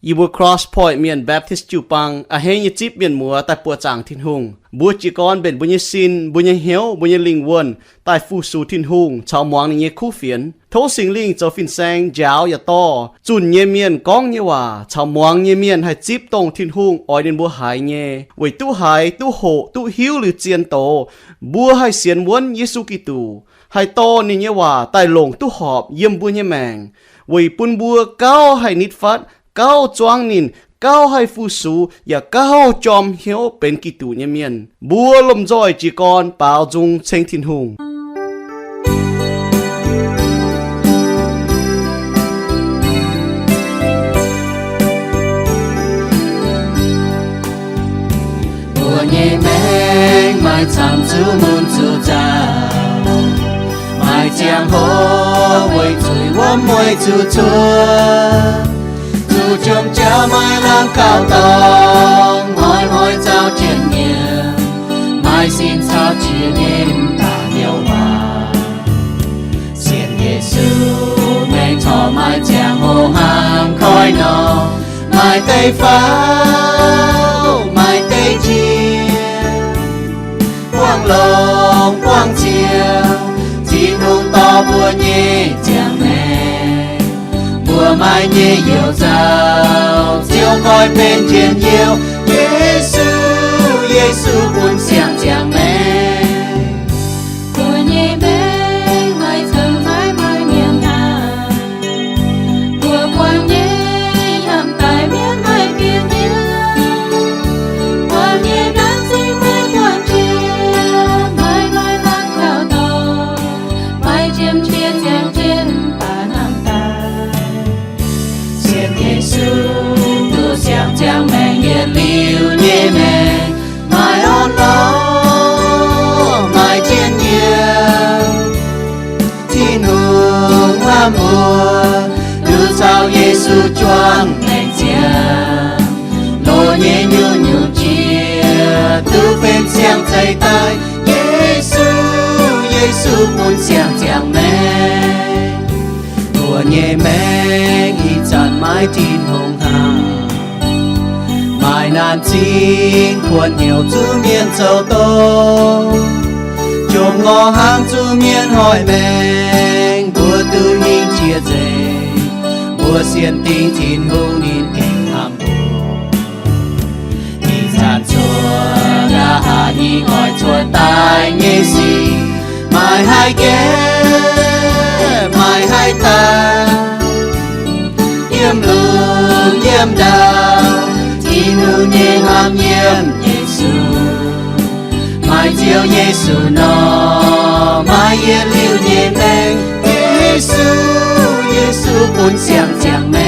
Yie mbuo Cross Point Mienh Baptist jiu-baang a'hneiv nyei zipv mienh muoz daaih buoqc zaangc Tin-Hungh. Mbuo jiez gorn mbenc mbuo nyei sin, mbuo nyei hnyouv, mbuo nyei lingh wuonh daaih fu-sux Tin-Hungh caux muangx ninh nyei kuv fienx. Tov Singx Lingh zoux fin-saeng njaaux yaac dorh zunh nyei mienh gorngv nyei waac caux muangx nyei mienh haih zipv dongh Tin-Hungh oix ninh mbuo haiz nyei, weic duqv haiz, duqv hoqc, duqv hiuv liuz zien doz, mbuo haih sienx wuonv Yesu Giduc, haih dorh ninh nyei waac daaih longc duqv horpc yiem mbuo nyei maengc, weic bun mbuo gauh haih nitv fatv, gauh zuangv ninh, gauh haih fu-sux, yaac gauh jorm hnyouv benx Giduc nyei mienh. Mbuo lomh nzoih jiez gorn baaux nzung ceng Tin-Hungh. Mbuo nyei maengc maaih camv zuqc mun zuqc nzauh, maaih ziangh hoc weic zuiz wuom mueiz zuqc cuotv. Zuqc jomc jaax maaih lamh gauh dorngx, hnoi-hnoi zaux jienv nyiemc, maaih sin caux jiex nyei mv baac hnyouv waac. Sienx Yesu maengc corc maaih ziangh hoc hnangv koi nor, maaih deix faaux, maaih deix njiec, buangh longx buangh nziouv, Tin-Hungh dorh mbuo nyei ziangh maengc. Mbuo maaih nyei youc nzauh, Ziouv goiv benx njien-youh, Yesu, Yesu bun siang-ziangh maengc. Mbuo nyei maengc maaih camv maaih maaih mienh hnangv. Mbuo buangh nyei yiem daic mienv maaih bienx nyei. Mbuo nyei nanv zingh maiv buangh jiex, maaih maaih lamh gauh dorngx, maaih jiem jiex ziangh jienv mv baac hnamv daaih. Sienx Yesu, duqv siang-ziangh maengc yietc liuz nyei maengc, maaih orn-lorqc, maaih njien-youh. Tin-Hungh hnamv mbuo, duqv caux Yesu juangc maengc ziangh, loz nyei nyungc-nyungc jiex, duqv benx siang-zeiz daaih. Yesu, Yesu bun siang-ziangh maengc. Mbuo nyei maengc ih zanc maiv Tin-Hungh hnangv. Maaih naanc zingh kuonx hnyouv zuqc mienh zoux doz, jomc ngorc hnangv zuqc mienh hoic maengc, mbuo duqv hingh jiex nzengc. Mbuo sienx dingc Tin-Hungh ninh gengh hnamv mbuo. Ih zanc cuotv nqa'haav nyei oix cuotv daaih nyei sic, maaih haih gaeqv, maaih haih daaih. Yiem lungh yiem ndau, Tin-Hungh nyei hnamv yiem Yesu. Maaih Ziouv Yesu nor, maaih yietc liuz nyei maengc. Yesu, Yesu bun siang-ziangh maengc.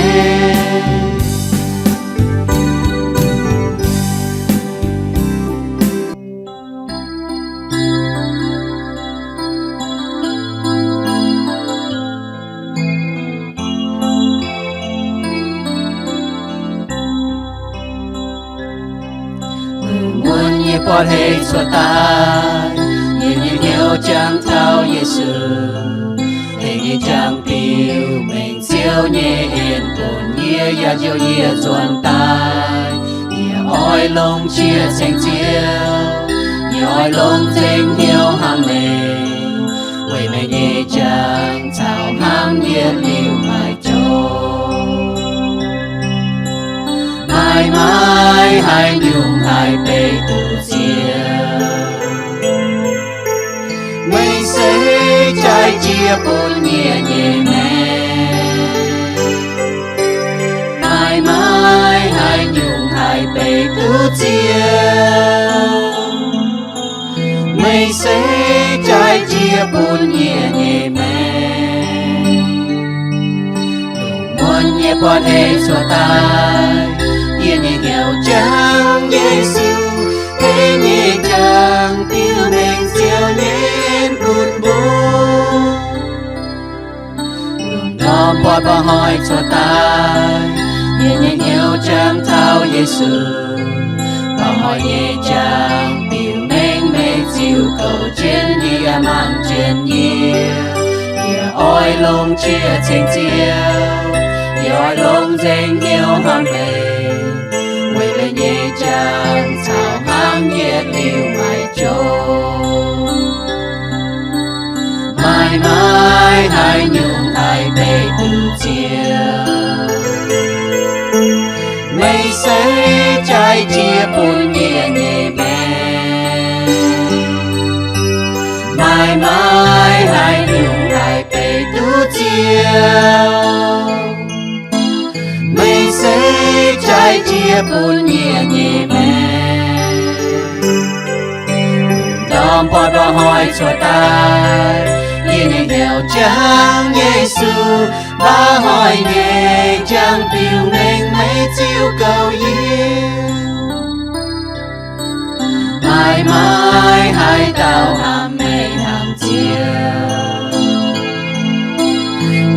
Lungh muonz yie buatc hei cuotv daaih, yie nyei hnyouv jangx taux Yesu. Hei nyei jangx biux mengh Ziouv nyei en bun yie, yaac njoux yie nzuonx daaih. Yie oix longx qiex ceng Ziouv, yie oix longx nzengc hnyouv hnamv meih, weic meih nyei jangx caux hnamv yie liuz haih jomc. Maaih maaih haaix nyungc haih beiv duqv Ziouv, meih se jaaix jiex bun yie nyei maengc. Maaih maaih haaix nyungc haih beiv duqv Ziouv, meih se jaaix jiex bun yie nyei maengc. Lungh muonz yie buatc hei cuotv daaih, yie nyei hnyouv jangx Yesu, hei nyei jangx biux mengh Ziouv nyei en bun mbuo. Lungh ndorm mbuo mba'hnoi cuotv daaih, yie nyei hnyouv jangx taux Yesu. Mba'hnoi nyei jangx biux mengh meih ziux kouv jienv yie, mangc jienv yie. Yie oix longx qiex ceng Ziouv, Oix longc nzengc hnyouv hnamv meih, weic meih nyei jangx caux hnamv yietc liuz maiv jomc. Maaih maaih haaix nyungc haih beih duqv Ziouv, meih se jaaix jiex bun yie nyei maengc. Maaih maaih haaix nyungc haih beih duqv Ziouv, meih se jaaix jiex bun yie nyei maengc. Ndorm buatc mba'hnoi cuotv daaih, yie nyei hnyouv jangx Yesu, mba'hnoi nyei jangx biux mengh meih ziux goux yie. Maaih maaih haaix dauh hnamv meih hnangv Ziouv,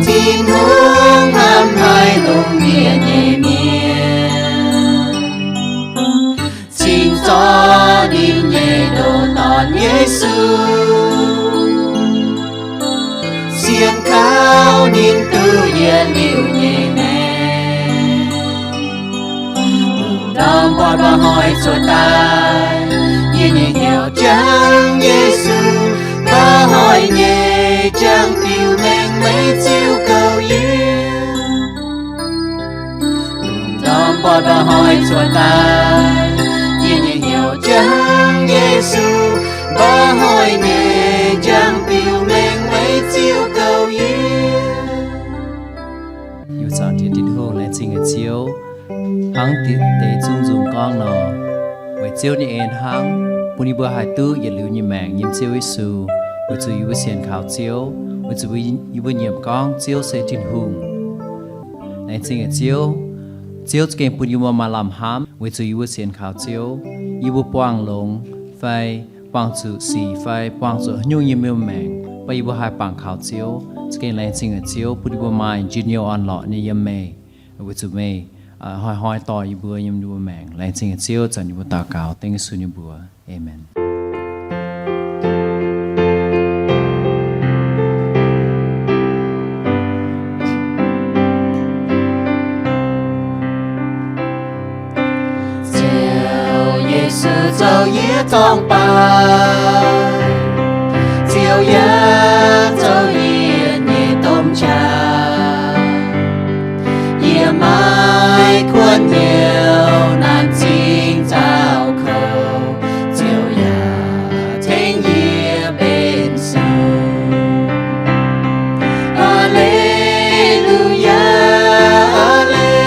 Tin-Hungh hnamv haic longc yie nyei mienh, cingx zorqv ninh nyei ndoh dorn Yesu, sienx kaux ninh duqv yietc liuz nyei maengc. Ndorm buatc mba'hnoi cuotv daaih, yie nyei hnyouv jangx Yesu, mba'hnoi nyei jangx biux mengh meih ziux goux yie. Ndorm buatc mba'hnoi cuotv daaih, yie nyei hnyouv jangx Yesu, mba'hnoi nyei jangx biux mengh meih ziux goux yie. Ih zanc diex Tin-Hungh, laengz zingh haic Ziouv, hnangv deix zungv nzung gorngv nor, weic Ziouv nyei en hnangv bun yie mbuo haih duqv yietc liuz nyei maengc yiem Ziouv Yesu, weic zuqc yie mbuo sienx kaux Ziouv, weic zuqc yie mbuo nyiemc gorngv Ziouv se Tin-Hungh. Laengz zingh haic Ziouv, Ziouv za'gengh bun yie mbuo maaih lamh hnamv weic zuqc yie mbuo sienx kaux Ziouv, yie mbuo buangh longx fai buangh zuqc sic fai buangh zuqc haaix nyungc yiem yie mbuo maengc, baac yie mbuo haih bangc kaux Ziouv. Za'gengh laengz zingh haic Ziouv bun yie mbuo maaih njien-youh orn-lorqc nyei yiem meih, weic zuqc meih hnoi-hnoi dorh yie mbuo yiem yie mbuo maengc. Laengz zingh haic Ziouv, zanc yie mbuo daux gaux dengv Yesu nyei mbuox. Aamen. Ziouv Yesu zoux yie zorng-baaix, Ziouv yaac zoux yie nyei domh qaqv. Yie maaih kuonx hnyouv naanc zingh nzauh kouv, Ziouv yaac tengx yie mbenc sung. Aa^le^lu^yaa, aa^le^lu^yaa,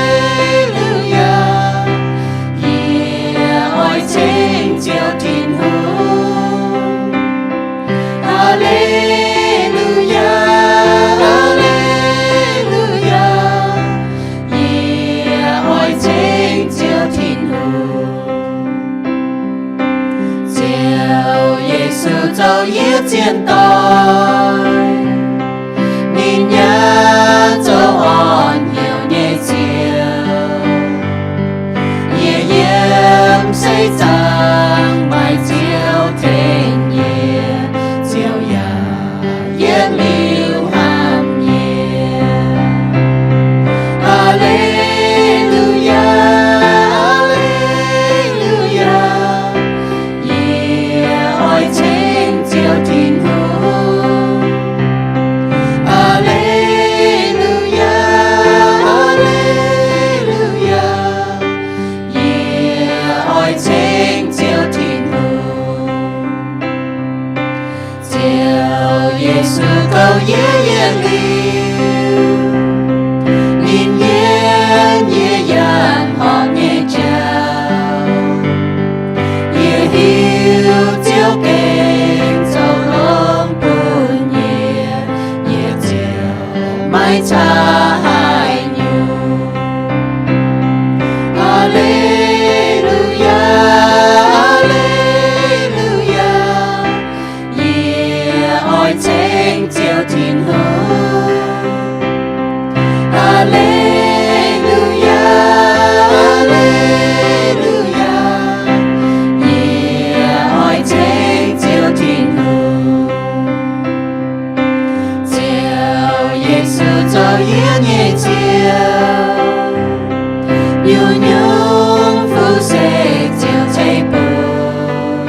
yie oix ceng Ziouv Tin-Hungh. Aa^le^lu^yaa, aa^le^lu^yaa, yie oix ceng Ziouv Tin-Hungh. Ziouv Yesu zoux yie zien doic, ninh yaac zoux orn-hnyouv nyei Ziouv. Yie yiem seix zaangc maaih Ziouv tengx yie, Ziouv yaac yietc liuz hnamv yie. Aa^le^lu^yaa, aa^le^lu^yaa, yie oix ceng Ziouv Tin-Hungh. Aa^le^lu^yaa, aa^le^lu^yaa, yie oix ceng Ziouv Tin-Hungh. Ziouv Yesu goux yie yietc liuz, ninh yiem yie yaac horpc nyei jauv. Yie hiuv Ziouv gengh zoux longx bun yie, yie ziouc maiv caax haaix nyungc. Aa^le^lu^yaa, aa^le^lu^yaa, yie oix ceng Ziouv Tin-Hungh. Aa^le^lu^yaa, aa^le^lu^yaa, yie oix ceng Ziouv Tin-Hungh. Ziouv Yesu zoux yie nyei Ziouv. Nyungc-nyungc fuqv sekv ziouc ceix bun.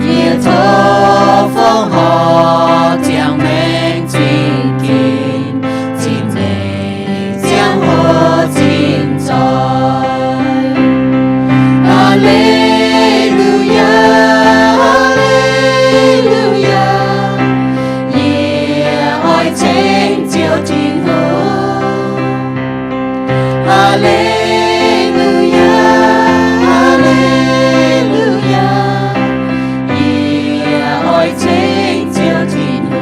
Yie tov fongc horc ziangh maengc zingh ginc, zinh meix ziangh hoc zinh zoih. Aa^le^lu^yaa, aa^le^lu^yaa, yie oix ceng Ziouv Tin-Hungh. Aa^le^lu^yaa, aa^le^lu^yaa, yie oix ceng Ziouv Tin-Hungh.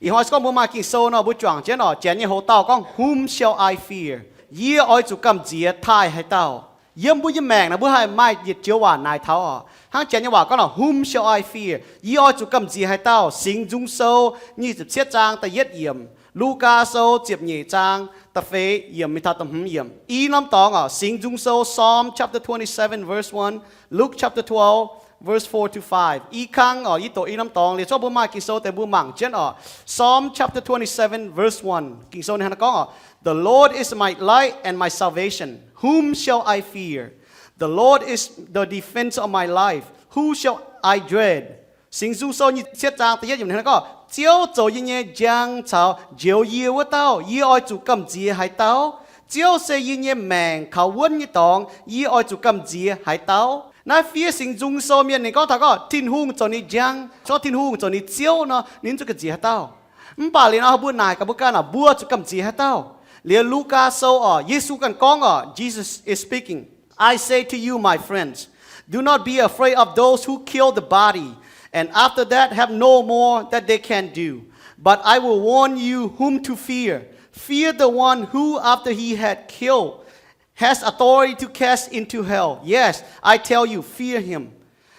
Ih hnoi se gorngv mbuo maaih Ging-Sou nor, mbuo juangc jienv oc. Janx nyei hoc-dauh gorngv, Whom shall I fear? Yie oix zuqc gamh nziex taaih haaix dauh? Yiem mbuo nyei maengc naaic, mbuo haih maaih yietc joux waac naaic taux oc. Hnangv Janx nyei waac gorngv nor, Whom shall I fear? Yie oix zuqc gamh nziex haaix dauh? Singx Nzung Sou nyic ziepc cietv zaang da'yietv yiemc, Lugaa Sou ziepc nyeic zaang da'feix yiemc mingh taux da'hmz yiemc. I norm dorngx oc, Singx Nzung Sou, Psalm chapter twenty-seven, verse one, Luke chapter twelve, verse four to five. I kang oc, yie doqc i norm dorngx liuz, zorqv mbuo maaih Ging-Sou deix mbuo mangc jienv oc. Psalm chapter twenty-seven, verse one. Ging-Sou ninh hnangv naaiv gorngv oc, The Lord is my light and my salvation. Whom shall I fear? The Lord is the defense of my life. Who shall I dread? Singx Nzung Sou nyic ziepc cietv zaang da'yietv yiemc ninh hnangv naaiv gorngv, Ziouv zoux yie nyei njang caux njoux yie wuov dauh, yie oix zuqc gamh nziex haaix dauh? Ziouv se yie nyei maengc kaux wuonv nyei dorngx, yie oix zuqc gamh nziex haaix dauh? Naaiv fiev Singx Nzung Sou mienh ninh gorngv taux gorngv Tin-Hungh zoux ninh njang, gorngv Tin-Hungh zoux ninh Ziouv nor, ninh zuqc gamh nziex haaix dauh? Mv baac liuz nor mbuo naaic gaax mbuo ganh oc, mbuo zuqc gamh nziex haaix dauh? Liuz Lugaa Sou oc, Yesu ganh gorngv oc, Jesus is speaking. I say to you, my friends, do not be afraid of those who kill the body, and after that have no more that they can do. But I will warn you whom to fear. Fear the one who, after he had killed, has authority to cast into hell. Yes, I tell you, fear him.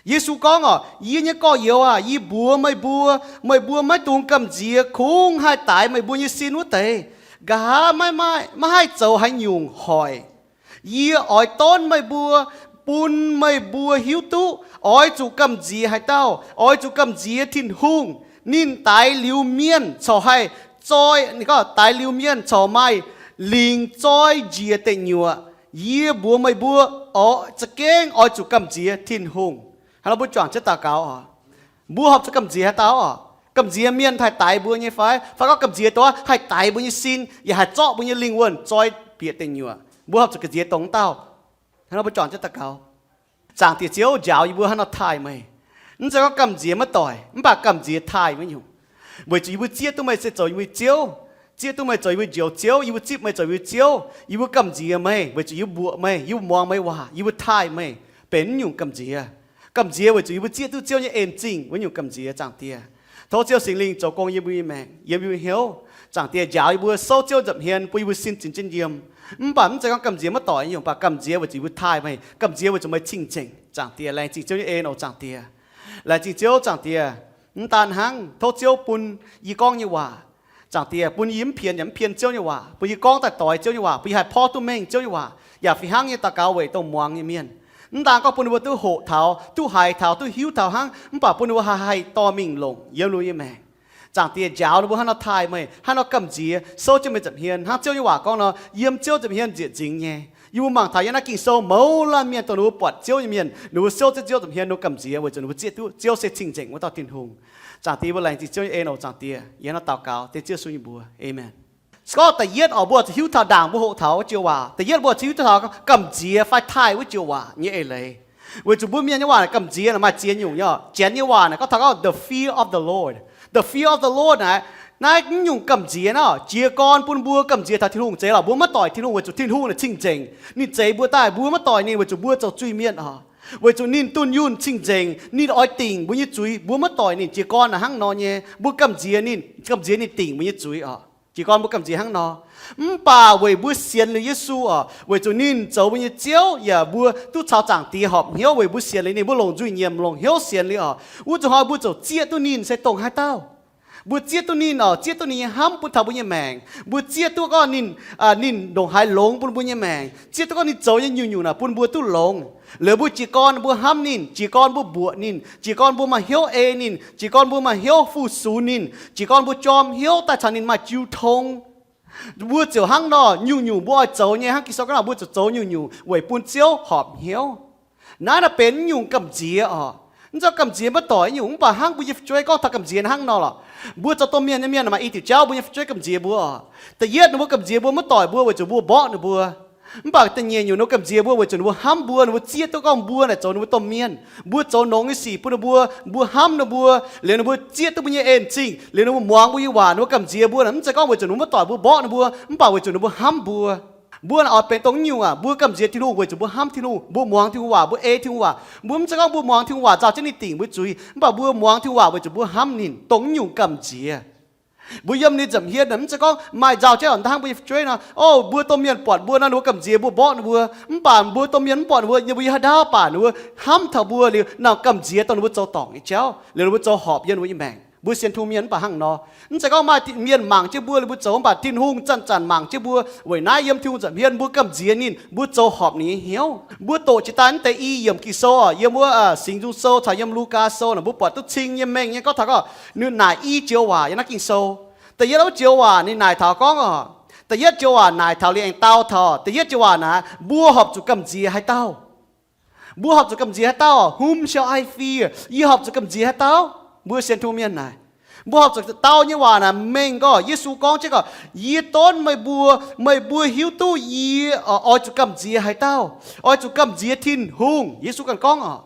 Yesu gorngv oc, Yie nyei gorx-youz aah! Yie mbuox meih mbuo, meih mbuo maiv dungx gamh nziex kungx haih daix meih mbuo nyei sin wuov deix. Nqa'haav maiv maaih, maiv haih zoux haaix nyungc hoic. Yie oix donv meih mbuo, bun meih mbuo hiuv duqv oix zuqc gamh nziex haaix dauh. Oix zuqc gamh nziex Tin-Hungh. Ninh daix liuz mienh corc haih zoi, ninh gorngv daix liuz mienh corc maaih lingc zoi njiec deic nyuoqc. Yie mbuox meih mbuo, oix za'gengh oix zuqc gamh nziex Tin-Hungh. Hnangv nor mbuo juangc jienv daux gaux oc. Mbuo horpc zuqc gamh nziex haaix dauh oc? Gamh nziex mienh haih daix mbuo nyei fai? Fai gorngv gamh nziex dongh haih daix mbuo nyei sin yaac haih zorqv mbuo nyei lingh wuonh zoi bieqc deic nyuoqc? Mbuo horpc zuqc gamh nziex dongh wuov dauh. Hnangv nor mbuo juangc jienv daux gaux. Zaangc Diex Ziouv, njaaux yie mbuo hnangv nor taaih meih. Mv zeiz gorngv gamh nziex maiv doic, mv baac gamh nziex taaih maiv nyungc. Weic zuqc yie mbuo zieqv duqv meih se zoux yie mbuo nyei Ziouv, zieqv duqv meih zoux yie mbuo njoux Ziouv, yie mbuo zipv meih zoux yie mbuo Ziouv, yie mbuo gamh nziex meih weic zuqc yie mbuo mbuoqc meih, yie mbuo muangx meih waac, yie mbuo taaih meih, benx mv nyungc gamh nziex. Gamh nziex weic zuqc yie mbuo zieqv duqv Ziouv nyei en-zingh wuov nyungc gamh nziex, Zaangc Diex. Tov Ziouv Singx Lingh zoux gong yiem yie mbuo nyei maengc, yiem yie mbuo hnyouv. Zaangc Diex, njaaux yie mbuo souv Ziouv nza'hmien bun yie mbuo sin zinh jienv yiem. Mv baac mv zeiz gorngv gamh nziex maiv doic nyungc, mv baac gamh nziex weic zuqc yie mbuo taaih meih, gamh nziex weic zuqc meih cing-nzengc, Zaangc Diex. Laengz zingh Ziouv nyei en oc, Zaangc Diex. Laengz zingh Ziouv, Zaangc Diex. Mv daan hnangv, tov Ziouv bun yie gorngv nyei waac, Zaangc Diex, bun yie mv pienx yaac mv pien Ziouv nyei waac, bun yie gorngv daaih doix Ziouv nyei waac, bun yie haih porv duqv mengh Ziouv nyei waac, yaac fih hnangv nyei daux gaux weic dongh muangx nyei mienh. Mv daan gorngv bun ninh mbuo duqv hoqc taux, duqv haiz taux, duqv hiuv taux hnangv, mv baac bun ninh mbuo haih haih dorh mingh longc yiem ninh mbuo nyei maengc. Zaangc Diex, njaaux ninh mbuo hnangv nor taaih meih, hnangv nor gamh nziex, souv jienv meih nza'hmien, hnangv Ziouv nyei waac gorngv nor, yiem Ziouv nza'hmien nzieqc nzingx nyei. Yie mbuo mangc taux yiem naaiv Ging-Sou mouz laanh mienh dongh ninh mbuo buatc Ziouv nyei mienh, ninh mbuo souv jienv Ziouv nza'hmien, ninh mbuo gamh nziex weic zuqc ninh mbuo zieqv duqv Ziouv se cing-nzengc wuov dauh Tin-Hungh. Zaangc Diex, yie mbuo laengz zingh Ziouv nyei en oc, Zaangc Diex. Yie hnangv nor daux gaux dengv Ziouv Yesu nyei mbuox. Aamen. Se gorngv da'yietv oc, mbuo zuqc hiuv taux ndaangc mbuo hoqc taux wuov joux waac. Da'yietv mbuo zuqc hiuv taux gamh nziex fai taaih wuov joux waac nyei eix leiz. Weic zuqc mbuo Mienh nyei waac naaic gamh nziex naaic maaih ziex nyungc nyei oc. Janx nyei waac naaic gorngv taux gorngv the fear of the Lord. The fear of the Lord naaic, naaiv nyungc gamh nziex naaiv, jiez gorn bun mbuo gamh nziex taux Tin-Hungh zeiz lorqc. Mbuo maiv doic Tin-Hungh weic zuqc Tin-Hungh naaic cing-nzengc. Ninh zeix mbuo daaih, mbuo maiv doic ninh weic zuqc mbuo zoux zuiz-mienh oc. Weic zuqc ninh dunh yunh cing-nzengc, ninh oix dingc mbuo nyei zuiz. Mbuo maiv doic ninh. Jiez gorn naaic hnangv nor nyei, mbuo gamh nziex ninh, gamh nziex ninh dingc mbuo nyei zuiz oc. Jiez gorn mbuo gamh nziex hnangv nor. Mv baac weic mbuo sienx liuz Yesu oc, weic zuqc ninh zoux mbuo nyei Ziouv yaac mbuo duqv caux Zaangc Diex horpc hnyouv, weic mbuo sienx liuz ninh, mbuo longc nzuih nyiemc longc hnyouv sienx liuz oc, wuov zuqc hnoi mbuo ziouc zieqv duqv ninh se dongh haaix dauh. Mbuo zieqv duqv ninh oc, zieqv duqv ninh nyei hnamv bun taux mbuo nyei maengc. Mbuo zieqv duqv gorngv ninh, ninh ndongc haaix longx bun mbuo nyei maengc, zieqv duqv gorngv ninh zoux nyei nyungc-nyungc naaic bun mbuo duqv longx. Liuz mbuo jiez gorn mbuo hnamv ninh, jiez gorn mbuo mbuoqc ninh, jiez gorn mbuo maaih hnyouv ei ninh, jiez gorn mbuo maaih hnyouv fu-sux ninh, jiez gorn mbuo jorm hnyouv daaih caux ninh maaih jiu tong. Mbuo ziouc hnangv nor, nyungc-nyungc mbuo oix zoux nyei hnangv Ging-Sou gorngv nor, mbuo ziouc zoux nyungc-nyungc weic bun Ziouv horpc hnyouv. Naaiv naaiv benx nyungc gamh nziex oc. Mv zeiz gamh nziex maiv doic nyungc, mv baac hnangv mbuo nyei fu'jueiv gorngv taux gamh nziex hnangv nor lorqc. Mbuo zoux domh mienh nyei mienh maaih i diuc jauv mbuo nyei fu'jueiv gamh nziex mbuo oc. Da'yietv ninh mbuo gamh nziex mbuo maiv doic mbuo weic zuqc mbuo mborqv ninh mbuo. Mv baac da'nyeic nyungc ninh mbuo gamh nziex mbuo weic zuqc ninh mbuo hnamv mbuo, ninh mbuo zieqv duqv gorngv mbuo naaic zoux ninh mbuo domh mienh. Mbuo zoux nongx nyei sic bun ninh mbuo, mbuo hnamv ninh mbuo, liuz ninh mbuo zieqv duqv mbuo nyei en zingh, liuz ninh mbuo muangx mbuo nyei waac, ninh mbuo gamh nziex mbuo. Mv zeiz gorngv weic zuqc ninh mbuo maiv doic mbuo mborqv ninh mbuo, mv baac weic zuqc ninh mbuo hnamv mbuo. Mbuo naaic oix benx dongh nyungc aac, mbuo gamh nziex Tin-Hungh weic zuqc mbuo hnamv Tin-Hungh, mbuo muangx Tin-Hungh waac, mbuo ei Tin-Hungh waac. Mbuo mv zeiz gorngv mbuo muangx Tin-Hungh waac nzauh jienv ninh dingc mbuo zuiz, mv baac mbuo muangx Tin-Hungh waac weic zuqc mbuo hnamv ninh, dongh nyungc gamh nziex. Mbuo yiem ninh nza'hmien naaic mv zeiz gorngv maaih nzauh jienv oix hnangv mbuo nyei fu'jueiv nor, o, mbuo domh mienh buatc mbuo nor ninh mbuo gamh nziex mbuo mborqv ninh mbuo, mv baac mbuo domh mienh mv buatc ninh mbuo, yiem mbuo yiem haaix ndaauv baac ninh mbuo hnamv taux mbuo liuz, naaic gamh nziex dongh ninh mbuo zoux dorngc nyei jauv, liuz ninh mbuo zoux horpc yiem ninh mbuo nyei maengc. Mbuo sienx Tin-Hungh mienh mv baac hnangv nor. Mv zeiz gorngv maaih mienh mangc jienv mbuo liuz mbuo zoux, mv baac Tin-Hungh zanc-zanc mangc jienv mbuo. Weic naaiv yiem Tin-Hungh nza'hmien mbuo gamh nziex ninh, mbuo zoux horpc ninh nyei hnyouv. Mbuo doqc jiex daaih mv deix i yiemc Ging-Sou oc, yiem wuov Singx Nzung Sou caux yiem Lugaa Sou naaic mbuo buatc duqv cing nyei mengh nyei gorngv taux gorngv, ninh naaic i joux waac yiem naaiv Ging-Sou. Da'yietv joux waac ninh naaic taux gorngv oc, da'yietv joux waac naaic taux liuz aengx dau taux, da'yietv joux waac naaic, mbuo horpc zuqc gamh nziex haaix dauh? Mbuo horpc zuqc gamh nziex haaix dauh? Whom shall I fear? Yie horpc zuqc gamh nziex haaix dauh? Mbuo sienx Tin-Hungh mienh naaic, mbuo horpc zuqc dau nyei waac naaic mengh gorngv Yesu gorngv jienv gorngv, yie donv meih mbuo, meih mbuo hiuv duqv yie oix zuqc gamh nziex haaix dauh? Oix zuqc gamh nziex Tin-Hungh. Yesu ganh gorngv oc.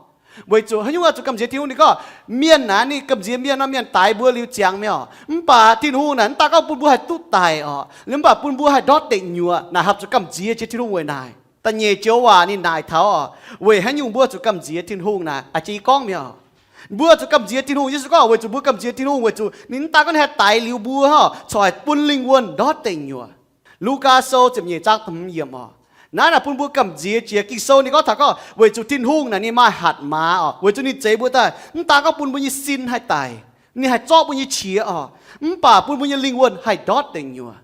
Weic zuqc haaix nyungc oix zuqc gamh nziex Tin-Hungh? Ninh gorngv mienh naaic ninh gamh nziex mienh nor, mienh daix mbuo liuz ziangx mi'aqv. Mv baac Tin-Hungh naaic mv daaih gorngv bun mbuo haih duqv daic oc, mv baac bun mbuo haih ndortv deic nyuoqc naaic, horpc zuqc gamh nziex jiex Tin-Hungh weic naaic. Da'nyeic joux waac ninh naaic taux oc, weic haaix nyungc mbuo zuqc gamh nziex Tin-Hungh naaic, a'jang yie gorngv mi'aqv. Mbuo zuqc gamh nziex Tin-Hungh, Yesu gorngv weic zuqc mbuo gamh nziex Tin-Hungh weic zuqc ninh mv daaih gorngv haih daix liuz mbuo, corc bun lingh wuonh ndortv deic nyuoqc. Lugaa Sou ziepc nyeic zaang da'hmz yiemc oc. Naaiv naaic bun mbuo gamh nziex jiex Ging-Sou ninh gorngv taux gorngv weic zuqc Tin-Hungh naaic ninh maaih hatc maaz oc, weic zuqc ninh zeix mbuo daaih mv daaih gorngv bun mbuo nyei sin haih daic, ninh haih zorqv mbuo nyei qiex oc, mv baac bun mbuo nyei lingh wuonh haih ndortv deic nyuoqc.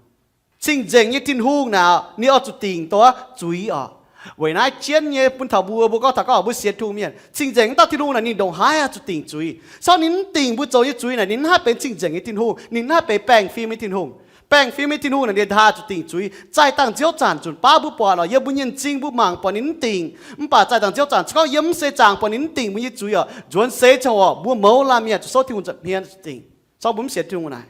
Cing-nzengc nyei Tin-Hungh naaic ninh oix zuqc dingc dongh zuiz oc. Weic naaiv jienv nyei bun taux mbuo, mbuo gorngv taux gorngv mbuo sienx Tin-Hungh mienh, cing-nzengc wuov dauh Tin-Hungh naaic ninh ndongc haaix oix zuqc dingc zuiz. Se gorngv ninh mv dingc mbuo zoux nyei zuiz naaic, ninh mv haih benx cing-nzengc nyei Tin-Hungh, ninh mv haih benx baengh fim nyei Tin-Hungh. Baengh fim nyei Tin-Hungh naaic ninh ndongc haaix oix zuqc dingc zuiz. Zaih dangh nziouv zanc nzunc baav mbuo buatc oc, yiem mbuo nyei m'zing mbuo mangc buatc ninh mv dingc. Mv baac zaih dangh nziouv zanc se gorngv yiem mv seix zaangc buatc ninh mv dingc mbuo nyei zuiz oc, nzuonx seix ziangh oc, mbuo mouz laanh mienh zuqc souv Tin-Hungh nza'hmien zuqc dingc, se gorngv mbuo mv sienx Tin-Hungh naaic.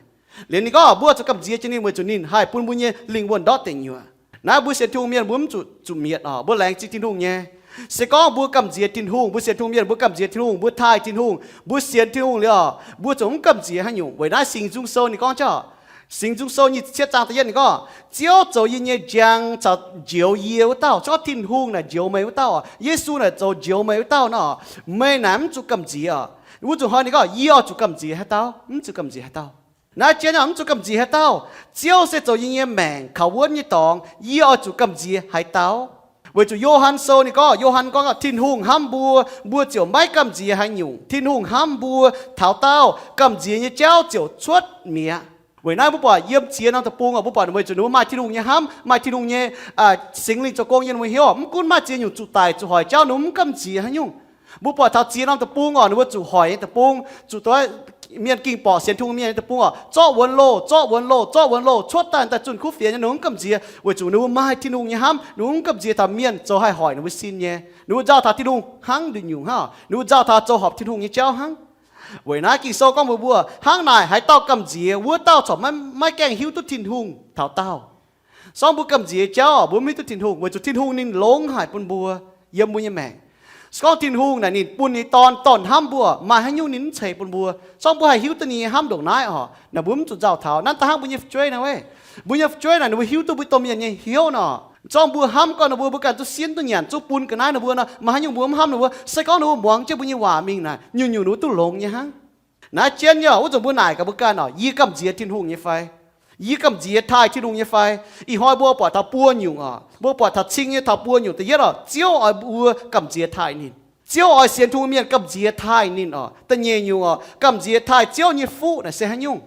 Liuz ninh gorngv mbuo zuqc gamh nziex jiex ninh weic zuqc ninh haih bun mbuo nyei lingh wuonh ndortv deic nyuoqc. Naaiv mbuo sienx Tin-Hungh mienh mbuo mv zuqc, zuqc mietc oc, mbuo laengz zingh Tin-Hungh nyei. Se gorngv mbuo gamh nziex Tin-Hungh, mbuo sienx Tin-Hungh mienh mbuo gamh nziex Tin-Hungh, mbuo taaih Tin-Hungh, mbuo sienx Tin-Hungh liuz oc, mbuo zuqc mv gamh nziex haaix nyungc. Weic naaiv Singx Nzung Sou ninh gorngv jauv, Singx Nzung Sou nyic ziepc cietv zaang da'yietv ninh gorngv, Ziouv zoux yie nyei njang caux njoux yie wuov dauh. Se gorngv Tin-Hungh naaic njoux meih wuov dauh oc, Yesu naaic zoux njoux meih wuov dauh nor, meih naaic mv zuqc gamh nziex oc. Wuov zuqc hnoi ninh gorngv yie oix zuqc gamh nziex haaix dauh? Mv zuqc gamh nziex haaix dauh. Naaiv jienv oc, mv zuqc gamh nziex haaix dauh? Ziouv se zoux yie nyei maengc kaux wuonv nyei dorngx, yie oix zuqc gamh nziex haaix dauh? Weic zuqc Yo^han Sou ninh gorngv, Yo^han gorngv, Tin-Hungh hnamv mbuo, mbuo ziouc maiv gamh nziex haaix nyungc. Tin-Hungh hnamv mbuo taux daauh, gamh nziex nyei jauv ziouc cuotv mi'aqv. Weic naaiv mbuo buatc yiem ziex norm deic-bung oc, mbuo buatc weic zuqc ninh mbuo maaih Tin-Hungh nyei hnamv, maaih Tin-Hungh nyei Singx Lingh zoux gong yiem ninh mbuo hnyouv, mv gunv maaih ziex nyungc zuqc daic zuqc hoic jauv, ninh mbuo mv gamh nziex haaix nyungc. Mbuo buatc taux ziex norm deic-bung oc, ninh mbuo zuqc hoic nyei deic-bung, zuqc doix mienh ging borqc sienx Tin-Hungh mienh nyei deic-bung oc, zorqv wuonx loh, zorqv wuonx loh, zorqv wuonx loh, cuotv daaih daaih zunh kuv fienx nyei, ninh mbuo mv gamh nziex weic zuqc ninh mbuo maaih Tin-Hungh nyei hnamv, ninh mbuo mv gamh nziex taux mienh zoux haih hoic ninh mbuo sin nyei. Ninh mbuo nzauh taux Tin-Hungh hnangv nduqc nyungc hnangv, ninh mbuo nzauh taux zoux horpc Tin-Hungh nyei jauv hnangv. Weic naaiv Ging-Sou gorngv mbuox mbuo, hnangv naaic haaix dauh gamh nziex, wuov dauh corc maiv, maiv gaengh hiuv duqv Tin-Hungh taux daauh. Se gorngv mbuo gamh nziex jauv, mbuo mv hiuv duqv Tin-Hungh weic zuqc Tin-Hungh ninh longx haic bun mbuo yiem mbuo nyei maengc. Se gorngv Tin-Hungh naaic ninh bun ninh Dorn, Dorn hnamv mbuo, maaih haaix nyungc ninh mv ceix bun mbuo. Se gorngv mbuo haih hiuv duqv ninh nyei hnamv ndongc naaiv oc, naaic mbuo mv zuqc nzauh taux. Naaiv daaih hnangv mbuo nyei fu'jueiv naaic, mbuo nyei fu'jueiv naaic ninh mbuo hiuv duqv mbuo domh mienh nyei hnyouv nor, se gorngv mbuo hnamv gorngv ninh mbuo, mbuo ganh duqv sienv duqv nyanc, zungv bun ga'naaiv ninh mbuo nor, maaih haaix nyungc mbuo mv hnamv ninh mbuo? Se gorngv ninh mbuo muangx jienv mbuo nyei waac mingh naaic, nyungc-nyungc ninh mbuo duqv longx nyei hnangv. Naaiv jienv nyei, wuov zanc mbuo naaic gaax mbuo ganh oc, yie gamh nziex Tin-Hungh nyei fai? Yie gamh nziex taaih Tin-Hungh nyei fai? Ih hnoi mbuo buatc taux buo nyungc oc, mbuo buatc taux cing nyei taux buo nyungc. Da'yietv oc, Ziouv oix mbuo gamh nziex taaih ninh. Ziouv oix sienx Tin-Hungh mienh gamh nziex taaih ninh oc. Da'nyeic nyungc oc, gamh nziex taaih Ziouv nyei fuqv naaic se haaix nyungc?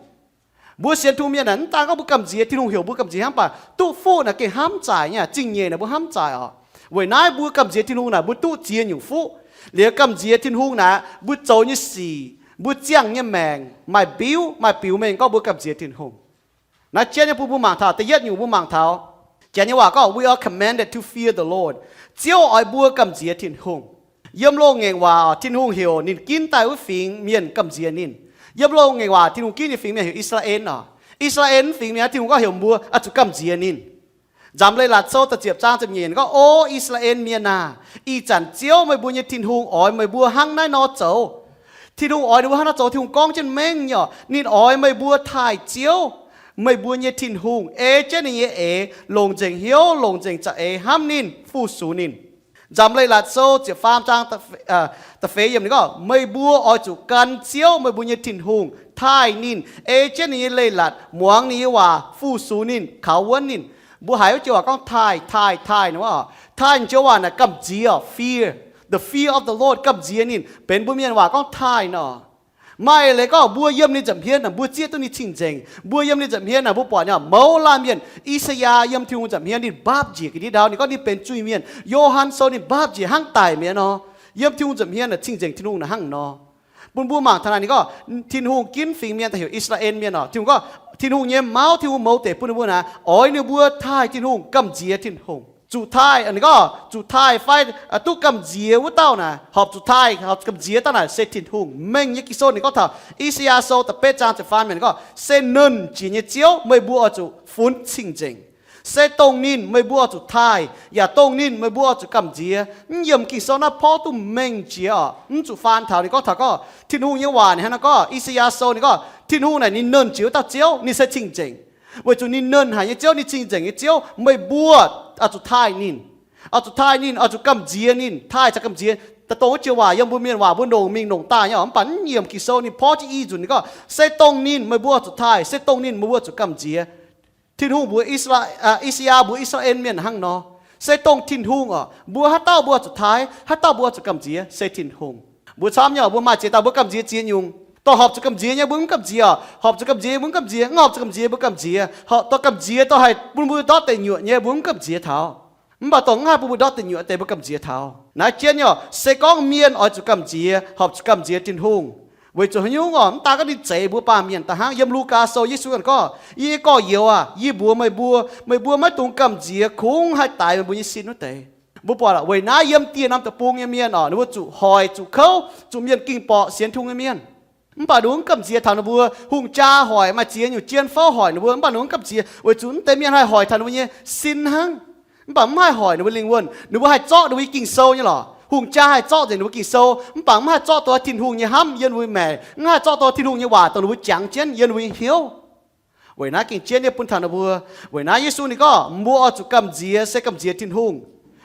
Mbuo sienx Tin-Hungh mienh naaic, mv daan gorngv mbuo gamh nziex Tin-Hungh heuc mbuo gamh nziex hnangv, mv baac duqv fuqv naaic gengh hnamv zaaic nyei, zingh nyeic naaic mbuo hnamv zaaic oc. Weic naaiv mbuo gamh nziex Tin-Hungh naaic, mbuo duqv ziex nyungc fuqv. Liuz gamh nziex Tin-Hungh naaic, mbuo zoux nyei sic, mbuo ziangh nyei maengc maaih mbiuv, maaih biux mengh gorngv mbuo gamh nziex Tin-Hungh. Naaiv jienv nyei bun mbuo mangc taux, da'yietv nyungc mbuo mangc taux, Janx nyei waac gorngv, We are commanded to fear the Lord. Ziouv oix mbuo gamh nziex Tin-Hungh. Yiem loz-ngaengc waac, Tin-Hungh heuc ninh ginv daaih wuov fingx mienh gamh nziex ninh. Yiem loz-ngaengc waac Tin-Hungh ginv nyei fingx mienh heuc I^saa^laa^en oc. I^saa^laa^en fingx mienh, Tin-Hungh gorngv heuc mbuo oix zuqc gamh nziex ninh. Nzamc Leiz-Latc Sou da'ziepc zaang ziepc nyeic gorngv, O I^saa^laa^en Mienh aah! Ih zanc Ziouv, meih mbuo nyei Tin-Hungh, oix meih mbuo hnangv naaiv nor zoux. Tin-Hungh oix ninh mbuo hnangv naaiv nor zoux. Tin-Hungh gorngv jienv mengh nyei, ninh oix meih mbuo taaih Ziouv, meih mbuo nyei Tin-Hungh, ei jienv ninh nyei eix, longc nzengc hnyouv, longc nzengc za'eix hnamv ninh, fu-sux ninh. Nzamc Leiz-Latc Sou ziepc faam zaang da'feix yiemc ninh gorngv, Meih mbuo oix zuqc gan Ziouv, meih mbuo nyei Tin-Hungh, taaih ninh, ei jienv ninh nyei leiz-latc, muangx ninh nyei waac, fu-sux ninh, kaux wuonv ninh. Mbuo haiz wuov joux waac gorngv taaih, taaih, taaih nor, taaih joux waac naaic gamh nziex, fear, the fear of the Lord, gamh nziex ninh, benx mbuo mienh waac gorngv taaih nor. Maaih leiz gorngv mbuo yiem ninh nza'hmien naaic, mbuo zieqv duqv ninh cing-nzengc. Mbuo yiem ninh nza'hmien naaic, mbuo buatc nyei mouz laanh mienh, I^saa^yaa yiem Tin-Hungh nza'hmien ninh mbaapv njiec ga'ndiev ndau, ninh gorngv ninh benx zuiz-mienh. Yo^han Sou ninh mbaapv njiec hnangv daic mi'aqv nor. Yiem Tin-Hungh nza'hmien naaic cing-nzengc Tin-Hungh naaic hnangv nor. Bun mbuo mangc taux naaic ninh gorngv, Tin-Hungh ginv fingx mienh daaih heuc I^saa^laa^en Mienh oc. Tin-Hungh gorngv, Tin-Hungh nyei mauv, Tin-Hungh mouz deic bun ninh mbuo naaic, oix ninh mbuo taaih Tin-Hungh, gamh nziex Tin-Hungh. Zuqc taaih, ninh gorngv zuqc taaih fai duqv gamh nziex wuov dauh naaic, horpc zuqc taaih, horpc gamh nziex dauh naaic se Tin-Hungh. Mengh nyei Ging-Sou ninh gorngv taux I^saa^yaa Sou da'betv zaang ziepc faam yiemc ninh gorngv, Se Nernh Jiex Nyei Ziouv, meih mbuo oix zuqc funx cing-nzengc. Se dongh ninh meih mbuo oix zuqc taaih, yaac dongh ninh meih mbuo oix zuqc gamh nziex. Mv yiemc Ging-Sou naaiv porv duqv mengh jiex oc. Mv zuqc faan taux ninh gorngv taux gorngv Tin-Hungh nyei waac ninh hnangv naaiv gorngv, I^saa^yaa Sou ninh gorngv Tin-Hungh naaic ninh Nernh Jiex wuov dauh Ziouv, ninh se cing-nzengc. Weic zuqc ninh Nernh Haic nyei Ziouv, ninh cing-nzengc nyei Ziouv, meih mbuo oix zuqc taaih ninh. Oix zuqc taaih ninh, oix zuqc gamh nziex ninh. Taaih caux gamh nziex daaih dongh wuov joux waac yiem mbuo mienh waac mbuo longc mingh longc daaih nyei oc. Mv baac mv yiemc Ging-Sou ninh porv jienv i nzunc ninh gorngv, Se dongh ninh meih mbuo oix zuqc taaih, se dongh ninh meih mbuo oix zuqc gamh nziex. Tin-Hungh mbuox I^saa, I^saa^yaa mbuox I^saa^laa^en Mienh hnangv nor. Se dongh Tin-Hungh oc, mbuo haaix dauh mbuo oix zuqc taaih, haaix dauh mbuo oix zuqc gamh nziex, se Tin-Hungh. Mbuo camv nyei oc, mbuo maaih ziex dauh mbuo gamh nziex ziex nyungc. Dorh horpc zuqc gamh nziex nyei mbuo mv gamh nziex oc. Horpc zuqc gamh nziex mbuo mv gamh nziex. Mv horpc zuqc gamh nziex mbuo gamh nziex. Dorh gamh nziex dorh haih bun mbuo ndortv deic nyuoqc nyei mbuo mv gamh nziex taux. Mv baac dongh mv haih bun mbuo ndortv deic nyuoqc deix mbuo gamh nziex taux. Naaiv jienv nyei oc, se gorngv mienh oix zuqc gamh nziex, horpc zuqc gamh nziex Tin-Hungh. Weic zuqc haaix nyungc oc? Mv daaih gorngv ninh zeix mbuo baamh mienh daaih hnangv. Yiem Lugaa Sou Yesu ganh gorngv, Yie gorx-youz aah! Yie mbuox meih mbuo, meih mbuo maiv dungx gamh nziex kungx haih daix meih mbuo nyei sin wuov deix. Mbuo buatc weic naaiv yiem dieh norm deic-bung nyei mienh oc, ninh mbuo zuqc hoic, zuqc kouv, zuqc mienh ging borqc sienx Tin-Hungh nyei mienh. Mv baac ninh mbuo mv gamh nziex taux ninh mbuo. Hungh jaa hoic, maaih ziex nyungc jien fouv hoic ninh mbuo, mv baac ninh mbuo mv gamh nziex, weic zuqc mv deix mienh haih hoic taux ninh mbuo nyei sin hnangv. Mv baac mv haih hoic ninh mbuo lingh wuonh. Ninh mbuo haih zorqv ninh mbuo nyei Ging-Sou nyei lorqc. Hungh jaa haih zorqv nzengc ninh mbuo Ging-Sou, mv baac mv haih zorqv taux Tin-Hungh nyei hnamv yiem ninh mbuo nyei maengc, mv haih zorqv taux Tin-Hungh nyei waac dongh ninh mbuo jangx jienv yiem ninh mbuo nyei hnyouv. Weic naaiv gengh jienv nyei bun taux ninh mbuo. Weic naaiv Yesu ninh gorngv mbuo oix zuqc gamh nziex, se gamh nziex Tin-Hungh.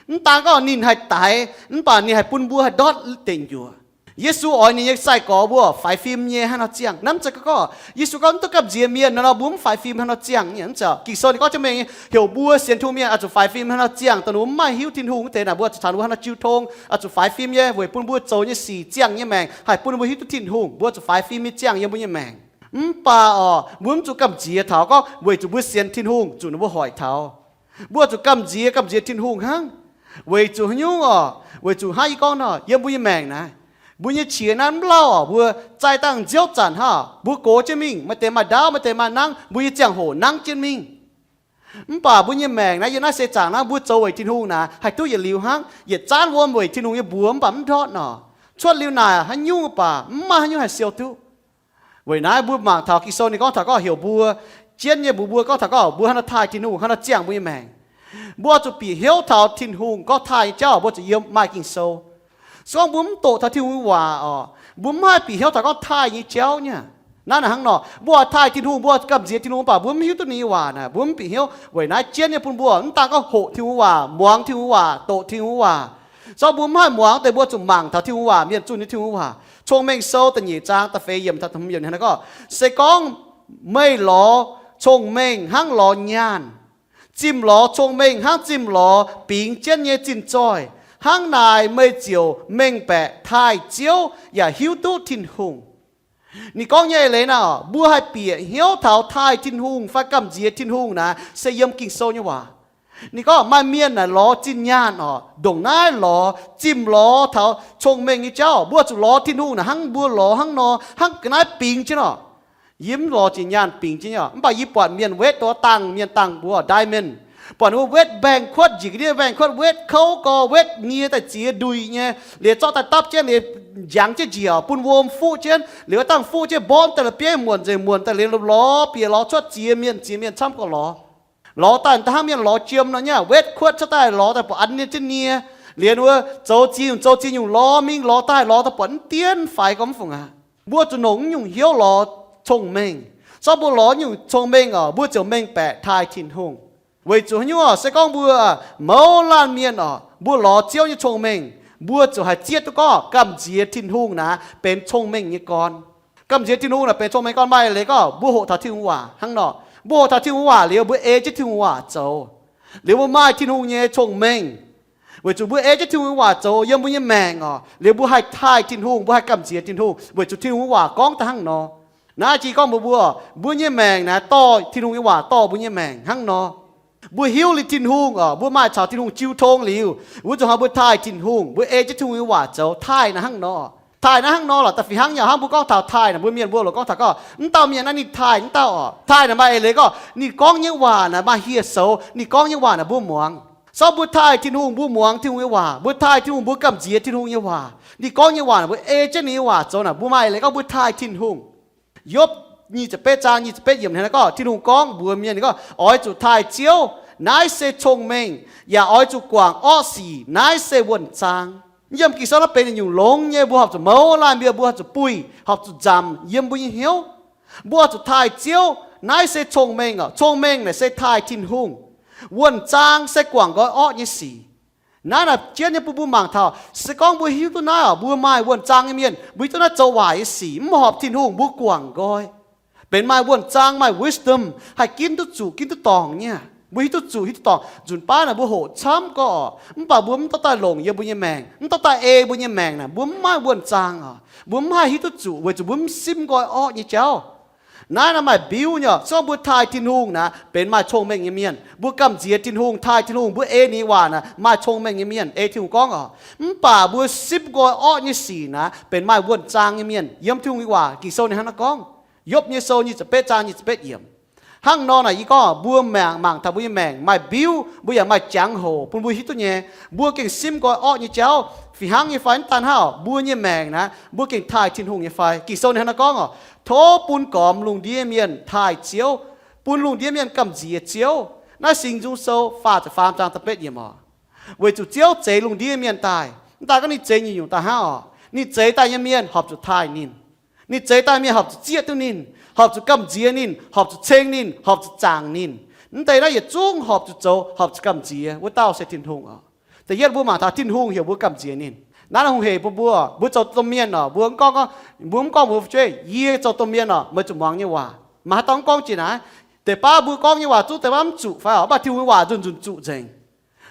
Mv daan gorngv ninh haih daix, mv baac ninh haih bun mbuo haih ndortv deic nyuoqc. Yesu oix ninh nyei sai-gorx mbuo faix fim nyei hnangv nor ziangh. Naaiv mv zeiz gorngv Yesu gorngv mv duqv gamh nziex mienh nor, mbuo mv faix fim hnangv nor ziangh. Mv zeiz, Ging-Sou ninh gorngv jienv mengh heuc mbuo sienx Tin-Hungh mienh oix zuqc faix fim hnangv nor ziangh, dongh ninh mbuo mv maaih hiuv Tin-Hungh wuov deix naaic, mbuo oix zuqc taux ninh mbuo hnangv nor jiu tong, oix zuqc faix fim nyei weic bun mbuo zoux nyei sic ziangh nyei maengc, haih bun mbuo hiuv duqv Tin-Hungh, mbuo oix zuqc faix fim nyei ziangh yiem mbuo nyei maengc. Mv baac oc, mbuo mv zuqc gamh nziex taux gorngv weic zuqc mbuo sienx Tin-Hungh zuqc ninh mbuo hoic taux. Mbuo zuqc gamh nziex, gamh nziex Tin-Hungh hnangv. Weic zuqc haaix nyungc oc? Weic zuqc hnangv yie gorngv nor, yiem mbuo nyei maengc naaiv, mbuo nyei qiex naaiv mv lauh oc, mbuo zaih dangh nziouv zanc hnangv, mbuo gox jienv mingh, maaih deix maaih ndaauv, maaih deix maaih nangv, mbuo nyei ziangh hoc nangv jienv mingh. Mv baac mbuo nyei maengc naaiv, yiem naaiv seix zaangc naaiv mbuo zoux weic Tin-Hungh naaic, haih duqv yietc liuz hnangv. Yietc zanv wuom weic Tin-Hungh nyei mbuox mv baac mv ndortv nor, cuotv liuz naaic haaix nyungc mv baac mv maaih haaix nyungc haih siou duqv. Weic naaiv mbuo mangc taux Ging-Sou ninh gorngv taux gorngv heuc mbuo, jienv nyei mbuox mbuo gorngv taux gorngv mbuo hnangv nor taaih Tin-Hungh, hnangv nor ziangh mbuo nyei maengc. Mbuo zuqc bieqc hnyouv taux Tin-Hungh gorngv taaih nyei jauv, mbuo zuqc yiem maaih Ging-Sou. Se gorngv mbuo mv doqc taux Tin-Hungh nyei waac oc, mbuo mv haih bieqc hnyouv taux gorngv taaih nyei jauv nyei. Naaiv naaic hnangv nor, mbuo taaih Tin-Hungh, mbuo gamh nziex Tin-Hungh, mv baac mbuo mv hiuv duqv ninh nyei waac naaic, mbuo mv bieqc hnyouv. Weic naaiv jienv nyei bun mbuo mv daan gorngv hoqc Tin-Hungh waac, muangx Tin-Hungh waac, doqc Tin-Hungh waac. Se gorngv mbuo mv haih muangx deix, mbuo zuqc mangc taux Tin-Hungh waac, mienh zunh nyei Tin-Hungh waac. Cong-Mengh Sou da'nyeic zaang da'feix yiemc taux da'hmz yiemc hnangv naaiv gorngv, Se gorngv meih lorz cong-mengh hnangv lorz nyaanh, zimh lorz cong-mengh hnangv zimh lorz bingx jienv nyei zinh zoih, hnangv naaic meih ziouc mengh baeqc taaih Ziouv yaac hiuv duqv Tin-Hungh. Ninh gorngv nyei eix leiz naaic, mbuo haih bieqc hnyouv taux taaih Tin-Hungh fai gamh nziex Tin-Hungh naaic se yiem Ging-Sou nyei waac. Ninh gorngv maaih mienh naaic lorz zinh nyaanh oc, ndongc naaiv lorz, zimh lorz taux cong-mengh nyei jauv. Mbuo zuqc lorz Tin-Hungh naaic hnangv mbuo lorz hnangv nor, hnangv ga'naaiv bingx jienv oc. Yie mv lorz jiex nyaanh bingx jienv nyei oc, mv baac yie buatc mienh wetv dongh dangh mienh dangh mbuox diamond, buatc ninh mbuo wetv mbaengx-kuotv njiec ga'ndiev, mbaengx-kuotv wetv kouv gorx, wetv nie daaih ziex nduih nyei, liuz zorqv daaih dapv jienv, liuz njangx jienv njiec bun wuom fuqv jienv, liuz dangh fuqv jienv mborqv daaih la'bieiv muonc nzengc, muonc daaih liuz lorz bieqc lorz cuotv ziex mienh, ziex mienh camv gorx lorz. Lorz daaih hnangv mienh lorz jiem nor nyei, wetv kuotv cuotv daaih lorz daaih buatc an nie jienv nie, liuz ninh mbuo zoux ziex nyungc zoux ziex nyungc lorz mingh lorz daaih lorz daaih buatc mv dien faix gormx fungc aqv. Mbuo zuqc longc naaiv nyungc hnyouv lorz cong-mengh. Zorqv mbuo lorz nyungc cong-mengh oc, mbuo ziouc mengh baeqc taaih Tin-Hungh. Weic zuqc haaix nyungc oc, se gorngv mbuo mouz laanh mienh oc, mbuo lorz Ziouv nyei cong-mengh, mbuo ziouc haih zieqv duqv gorngv gamh nziex Tin-Hungh naaic benx cong-mengh nyei gorn. Gamh nziex Tin-Hungh naaic benx cong-mengh gorn maaih leiz gorngv mbuo hoqc taux Tin-Hungh waac hnangv nor. Mbuo hoqc taux Tin-Hungh waac liuz, mbuo ei jienv Tin-Hungh waac zoux, liuz mbuo maaih Tin-Hungh nyei cong-mengh. Weic zuqc mbuo ei jienv Tin-Hungh nyei waac zoux yiem mbuo nyei maengc oc, liuz mbuo haih taaih Tin-Hungh, mbuo haih gamh nziex Tin-Hungh, weic zuqc Tin-Hungh nyei waac gorngv daaih hnangv nor. Naaiv jiex gorngv mbuox mbuo, mbuo nyei maengc naaiv dorh Tin-Hungh nyei waac dorh mbuo nyei maengc hnangv nor. Mbuo hiuv liuz Tin-Hungh oc, mbuo maaih caux Tin-Hungh jiu tong liuz, mbuo zuqc hnangv mbuo taaih Tin-Hungh, mbuo ei jienv Tin-Hungh nyei waac zoux, taaih naaiv hnangv nor. Taaih naaiv hnangv nor lorqc. Da'fih hnangv nyei hnangv mbuo gorngv taux taaih naaic, mbuo mienh mbuo loc gorngv taux gorngv, mv dauh mienh naaiv ninh taaih mv dauh oc. Taaih naaic maaih eix leiz gorngv ninh gorngv nyei waac naaic maaih hieh soux, ninh gorngv nyei waac naaic mbuo muangx. Sorv mbuo taaih Tin-Hungh, mbuo muangx Tin-Hungh nyei waac, mbuo taaih Tin-Hungh, mbuo gamh nziex Tin-Hungh nyei waac, ninh gorngv nyei waac naaic mbuo ei jienv ninh nyei waac zoux naaic, mbuo maaih eix leiz gorngv mbuo taaih Tin-Hungh. Yopv nyic ziepc betv zaang nyic ziepc betv yiemc hnangv naaiv gorngv, Tin-Hungh gorngv mbuox mienh, ninh gorngv, oix zuqc taaih Ziouv, naaiv se cong-mengh, yaac oix zuqc guangc orqv sic, naaiv se wuonh zaang. Yiem Ging-Sou naaiv benx yietc nyungc longx nyei, mbuo horpc zuqc mouz laanh mienh mbuo horpc zuqc buih, horpc zuqc nzamc yiem mbuo nyei hnyouv. Mbuo horpc zuqc taaih Ziouv, naaiv se cong-mengh oc. Cong-mengh naaic se taaih Tin-Hungh. Wuonh zaang se guangc nqoi orqv nyei sic. Naaiv naaic jienv nyei bun mbuo mangc taux, se gorngv mbuo hiuv duqv naaiv oc, mbuo maaih wuonh zaang nyei mienh, mbuo hiuv duqv naaiv zoux waaic nyei sic, mv horpc Tin-Hungh, mbuo guangc nqoi. Benx maaih wuonh zaang, maaih wisdom, haih ginv duqv zuqc, ginv duqv dorngc nyei. Mbuo hiuv duqv zuqc, hiuv duqv dorngc. Nzunc baav naaic mbuo hoqc camv gorx, mv baac mbuo mv dorh daaih longc yiem mbuo nyei maengc, mv dorh daaih ei mbuo nyei maengc naaic, mbuo mv maaih wuonh zaang oc. Mbuo mv haih hiuv duqv zuqc weic zuqc mbuo mv simv nqoi orqv nyei jauv. Naaiv naaiv maaih mbiuv nyei oc. Se gorngv mbuo taaih Tin-Hungh naaic, benx maaih cong-mengh nyei mienh. Mbuo gamh nziex Tin-Hungh, taaih Tin-Hungh, mbuo ei ninh nyei waac naaic, maaih cong-mengh nyei mienh ei Tin-Hungh gorngv oc. Mv baac mbuo simv nqoi orqv nyei sic naaic, benx maaih wuonh zaang nyei mienh. Yiem Tin-Hungh nyei waac Ging-Sou ninh hnangv naaiv gorngv. Yopv nyei sou nyic ziepc betv zaang nyic ziepc betv yiemc. Hnangv nor naaic yie gorngv mbuo mangc, mangc taux mbuo nyei maengc maaih mbiuv, mbuo yaac maaih jangx-hoc bun mbuo hiuv duqv nyei. Mbuo gengh simv nqoi orqv nyei jauv fih hnangv nyei fai? Mv daan hnangv, mbuo nyei maengc naaic mbuo gengh taaih Tin-Hungh nyei fai? Ging-Sou ninh hnangv naaiv gorngv oc, tov bun gormx lungh ndiev mienh taaih Ziouv, bun lungh ndiev mienh gamh nziex Ziouv. Naaiv Singx Nzung Sou faah ziepc faam zaang da'betv yiemc oc. Weic zuqc Ziouv zeix lungh ndiev mienh daaih, mv daan gorngv ninh zeix nyungc-nyungc daaih hnangv oc. Ninh zeix daaih nyei mienh horpc zuqc taaih ninh. Ninh zeix daaih mienh horpc zuqc zieqv duqv ninh, horpc zuqc gamh nziex ninh, horpc zuqc ceng ninh, horpc zuqc zaangc ninh. Mv deix naaiv yietc zungv horpc zuqc zoux, horpc zuqc gamh nziex wuov dauh se Tin-Hungh oc. Da'yietv mbuo mangc taux Tin-Hungh heuc mbuo gamh nziex ninh. Naaiv hungh hec bun mbuo, mbuo zoux domh mienh oc, mbuo mv gorngv, mbuo mv gorngv mbuo fu'jueiv, yie zoux domh mienh oc, meih zuqc muangx nyei waac. Maaih haaix dauh mv gorngv jiex naaiv? Deix baav mbuo gorngv nyei waac zungv deix baav mv zuqc fai oc, mv baac Tin-Hungh nyei waac nzunc nzunc zuqc nzengc.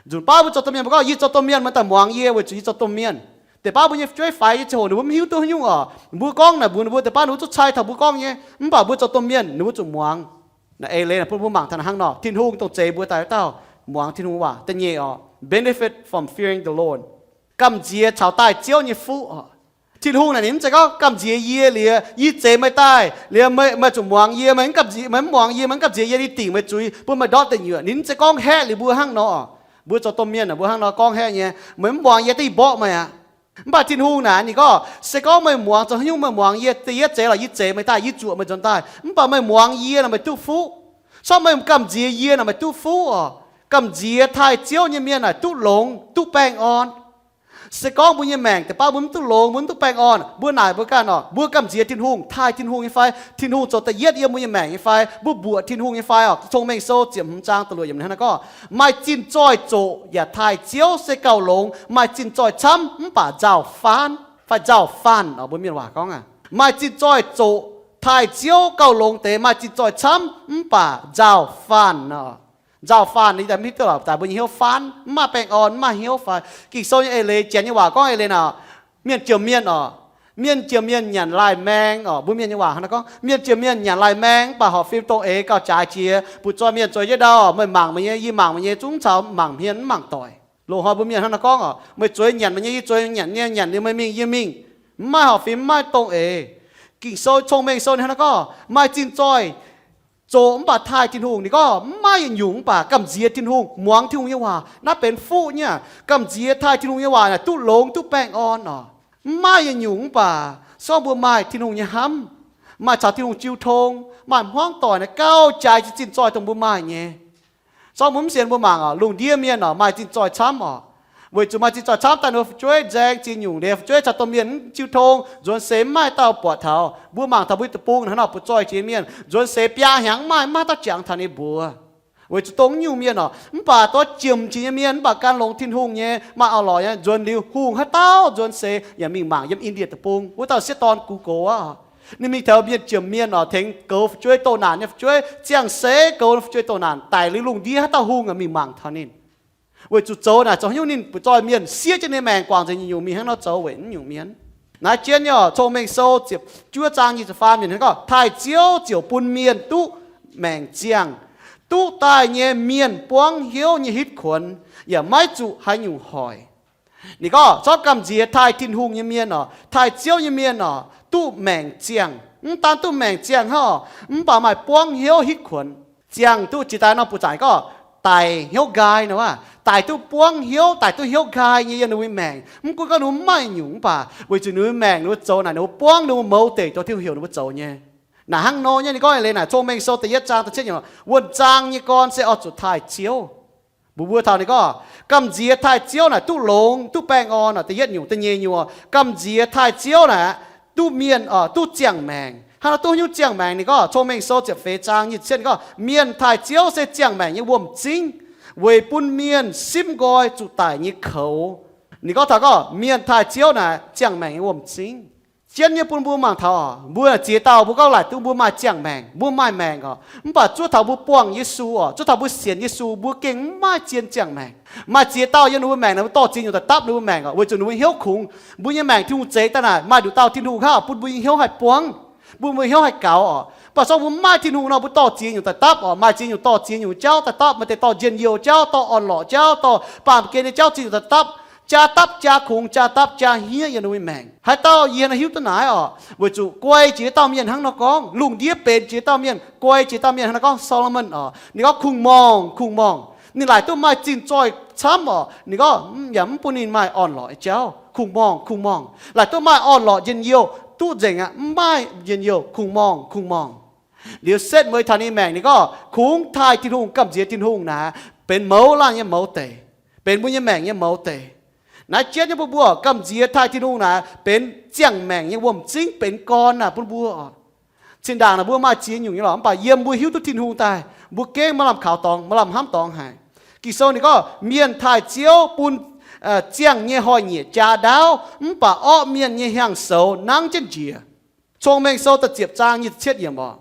Nzunc baav mbuo zoux domh mienh, mbuo gorngv, yie zoux domh mienh, meih daaih muangx yie weic zuqc yie zoux domh mienh. Deix baav mbuo nyei fu'jueiv faix nyei ziangh hoc ninh mbuo mv hiuv duqv haaix nyungc oc. Mbuo gorngv naaic mbuox ninh mbuo, deix baav ninh mbuo zungv cai taux mbuo gorngv nyei, mv baac mbuo zoux domh mienh ninh mbuo zuqc muangx. Naaiv eix leiz naaic bun mbuo mangc taux naaiv hnangv nor, Tin-Hungh dongh zeix mbuo daaih dauh muangx Tin-Hungh waac. Da'nyeic oc, benefit from fearing the Lord. Gamh nziex caux daaih Ziouv nyei fuqv oc. Tin-Hungh naaic ninh mv zeiz gorngv gamh nziex yie liuz, yie zeix meih daaih liuz, meih, meih zuqc muangx yie, meih mv gamh nziex, meih mv muangx yie, meih mv gamh nziex yie, yie dingc meih zuiz, bun meih ndortv deic nyuoqc. Ninh mv zeiz gorngv haeqv liuz mbuo hnangv nor. Mbuo zoux domh mienh aah, mbuo hnangv nor gorngv haeqv nyei, meih mv muangx yie, da'yietv mborqv meih aqv. Mv baac Tin-Hungh naaic ninh gorngv, se gorngv meih muangx zoux haaix nyungc, meih muangx yie, da'yietv zeix lorqc, yie zeix meih daaih, yie zuoqc meih nzuonx daaih. Mv baac meih muangx yie naaic meih duqv fuqv. Sorv meih gamh nziex yie naaic meih duqv fuqv oc. Gamh nziex taaih Ziouv nyei mienh naaic duqv longx, duqv baengh orn. Se gorngv mbuo nyei maengc deix baav mbuo mv duqv longx, mbuo mv duqv baengh orn, mbuo naaic mbuo ganh oc, mbuo gamh nziex Tin-Hungh, taaih Tin-Hungh nyei fai? Tin-Hungh zoux da'yietv yiem mbuo nyei maengc nyei fai? Mbuo mbuoqc Tin-Hungh nyei fai oc? Cong-Mengh Sou ziepc hmz zaang da'luoqc yiemc hnangv naaiv gorngv, maaih zinh zoih zoqc yaac taaih Ziouv se gauh longx. Maaih zinh zoih camv mv baac nzauh faanv, fai nzauh faanh oc, mbuo mienh waac gorngv aqv. Maaih zinh zoih zoqc taaih Ziouv gauh longx deix, maaih zinh zoih camv mv baac nzauh faanh oc. Nzauh faanh ninh daaih mv hiuv duqv lorqc, daaih mbuo nyei hnyouv faanv, mv maaih baengh orn, mv maaih hnyouv fai? Ging-Sou nyei eix leiz, janx nyei waac gorngv eix leiz naaic, mienh jiex mienh oc, mienh jiex mienh nyanc laih maeng oc. Mbuo mienh nyei waac hnangv naaiv gorngv, mienh jiex mienh nyanc laih maeng, mv baac horpc fim dongh eix gauh jaaix jiex. Butv-zoih mienh zoux jienv ndau, meih mangc meih nyei, yie mangc meih nyei, zungv caux mangc hmien mv mangc doic. Loz-hnoi mbuo mienh hnangv naaiv gorngv oc, meih zueiz nyanc meih nyei, yie zueiz nyanc nyei, nyanc liuz meih mingh yie mingh, mv maaih horpc fim, mv maaih dongh eix. Ging-Sou, Cong-Mengh Sou ninh hnangv naaiv gorngv, maaih zinh zoih zoqc mv baac taaih Tin-Hungh. Ninh gorngv mv maaih yietc nyungc mv baac gamh nziex Tin-Hungh, muangx Tin-Hungh nyei waac. Naaiv benx fuqv nyei aqv. Gamh nziex taaih Tin-Hungh nyei waac naaic duqv longx duqv baengh orn oc. Mv maaih yietc nyungc mv baac se gorngv mbuo maaih Tin-Hungh nyei hnamv, maaih caux Tin-Hungh jiu tong, maaih hmuangv doic naaic gauh jaaix zinh zoih dongh mbuo maaih nyei. Se gorngv mbuo mv sienx mbuo mangc oc, lungh ndiev mienh oc maaih zinh zoih camv oc. Weic zuqc maaih zinh zoih camv daaih ninh mbuo fu'jueiv nzaeng ziex nyungc liuz, fu'jueiv caux domh mienh mv jiu tong, nzuonx seix mv maaih dauh buatc taux. Mbuo mangc taux mbuo deic-bung hnangv nor butv zoih jiex mienh, nzuonx seix biaa hnyangx mv maaih, mv maaih dauh jangx taux ninh mbuox. Weic zuqc dongh nyungc mienh oc, mv baac dorh jiem jiex nyei mienh, mv baac gan longx Tin-Hungh nyei, maaih orn-lorqc nyei, nzuonx liuz hungh haaix dauh nzuonx seix yaac mingh mangc yiem India deic-bung wuov dauh sieqv dorn gux goux aqv. Ninh mingh taux mienh jiem mienh oc, tengx goux fu'jueiv doh naanc nyei fu'jueiv, ziangh seix goux fu'jueiv doh naanc, daic liuz lungh ndiev haaix dauh hungh yaac mingh mangc taux ninh. Weic zuqc zoux naaic zoux haaix nyungc ninh butv zoih mienh siev jienv ninh maengc guangc nzengc nyungc-nyungc mingh hnangv nor zoux weic nyungc mienh. Naaiv jienv nyei oc, Cong-Mengh Sou ziepc juov zaang nyic ziepc faam yiemc hnangv gorngv, taaih Ziouv ziouc bun mienh duqv maengc ziangh. Duqv daaih nyei mienh buangv hnyouv nyei hitv kuonx, yaac maiv zuqc haaix nyungc hoic. Ninh gorngv zorqv gamh nziex taaih Tin-Hungh nyei mienh oc, taaih Ziouv nyei mienh oc, duqv maengc ziangh. Mv daan duqv maengc ziangh hnangv oc, mv baac maaih buangv hnyouv hitv kuonx. Ziangh duqv jiex daaih nor butv zaangc gorngv daic hnyouv nqaai nor aqv. Daic duqv buangv hnyouv, daic duqv hnyouv nqaai nyei yiem ninh mbuo maengc. Mv gunv gorngv ninh mbuo mv maaih nyungc mv baac weic zuqc ninh mbuo maengc ninh mbuo zoux naaic ninh mbuo buangv ninh mbuo mouz deic dongh Tin-Hungh heuc ninh mbuo zoux nyei. Naaic hnangv nor nyei ninh gorngv eix leiz naaic Cong-Mengh Sou da'yietv zaang da'cietv yiemc, wuonh zaang nyei gorn se oix zuqc taaih Ziouv. Mbuo mbuo taux ninh gorngv gamh nziex taaih Ziouv naaic duqv longx duqv baengh orn oc. Da'yietv nyungc, da'nyeic nyungc, gamh nziex taaih Ziouv naaic duqv mienh oc duqv ziangh maengc. Hnangv nor duqv haaix nyungc ziangh maengc? Ninh gorngv Cong-Mengh Sou ziepc feix zaang nyic ziepc cietv ninh gorngv mienh taaih Ziouv se ziangh maengc nyei wuom-zingv, weic bun mienh simv nqoi zuqc daic nyei koux. Ninh gorngv taux gorngv mienh taaih Ziouv naaic ziangh maengc nyei wuom-zingv. Jienv nyei bun mbuo mangc taux oc, mbuo ziex dauh mbuo gorngv laaic duqv mbuo maaih ziangh maengc, mbuo maaih maengc oc. Mv baac zuov taux mbuo buangh Yesu oc, zuov taux mbuo sienx Yesu, mbuo gengh mv maaih zien ziangh maengc. Maaih ziex dauh yiem ninh mbuo maengc naaic mbuo dorh ziex nyungc daaih dapv ninh mbuo maengc oc, weic zuqc ninh mbuo hnyouv kungx. Mbuo nyei maengc Tin-Hungh zeix daaih naaic maaih nduqc dauh Tin-Hungh hnangv oc bun mbuo nyei hnyouv haih buangv, bun mbuo hnyouv haih gaux oc. Mv baac se gorngv mbuo mv maaih Tin-Hungh nor mbuo dorh ziex nyungc daaih dapv oc, maaih ziex nyungc dorh ziex nyungc jauv daaih dapv, maaih deix dorh njien-youh jauv, dorh orn-lorqc jauv, dorh baamh gen nyei jauv ziex nyungc daaih dapv. Jaa dapv jaa kungx, jaa dapv jaa hniev yiem ninh mbuo nyei maengc. Haaix dauh yie naaiv hiuv duqv naaiv oc, weic zuqc guai jiex dauh mienh hnangv nor gorngv, lungh ndiev benx jiex dauh mienh, guai jiex dauh mienh hnangv nor gorngv Solomon oc. Ninh gorngv kungx-morngh, kungx-morngh. Ninh laaic duqv maaih zinh zoih camv oc. Ninh gorngv yaac mv bun ninh maaih orn-lorqc nyei jauv. Kungx-morngh, kungx-morngh. Laaic duqv maaih orn-lorqc njien-youh, duqv nzengc aqv, mv maaih njien-youh, kungx-morngh, kungx-morngh. Liuz setv mueiz taux ninh maengc ninh gorngv kungx taaih Tin-Hungh, gamh nziex Tin-Hungh naaic benx mouz laanh nyei mouz deic, benx mbuo nyei maengc nyei mouz deic. Naaiv jienv nyei bun mbuo gamh nziex taaih Tin-Hungh naaic benx ziangh maengc nyei wuom-zingv, benx gorn naaic bun mbuo oc. Zinh ndaangc naaic mbuo maaih ziex nyungc nyei lorqc, mv baac yiem mbuo hiuv duqv Tin-Hungh daaih, mbuo gengh maaih lamh kaux dorngx, maaih lamh hnamv dorngx haic. Ging-Sou ninh gorngv mienh taaih Ziouv bun ziangh nyei hnoi-nyieqc jaa ndaauv, mv baac orqv mienh nyei hiaang-soux nangv jienv njiec. Cong-Mengh Sou da'ziepc zaang nyic ziepc cietv yiemc oc.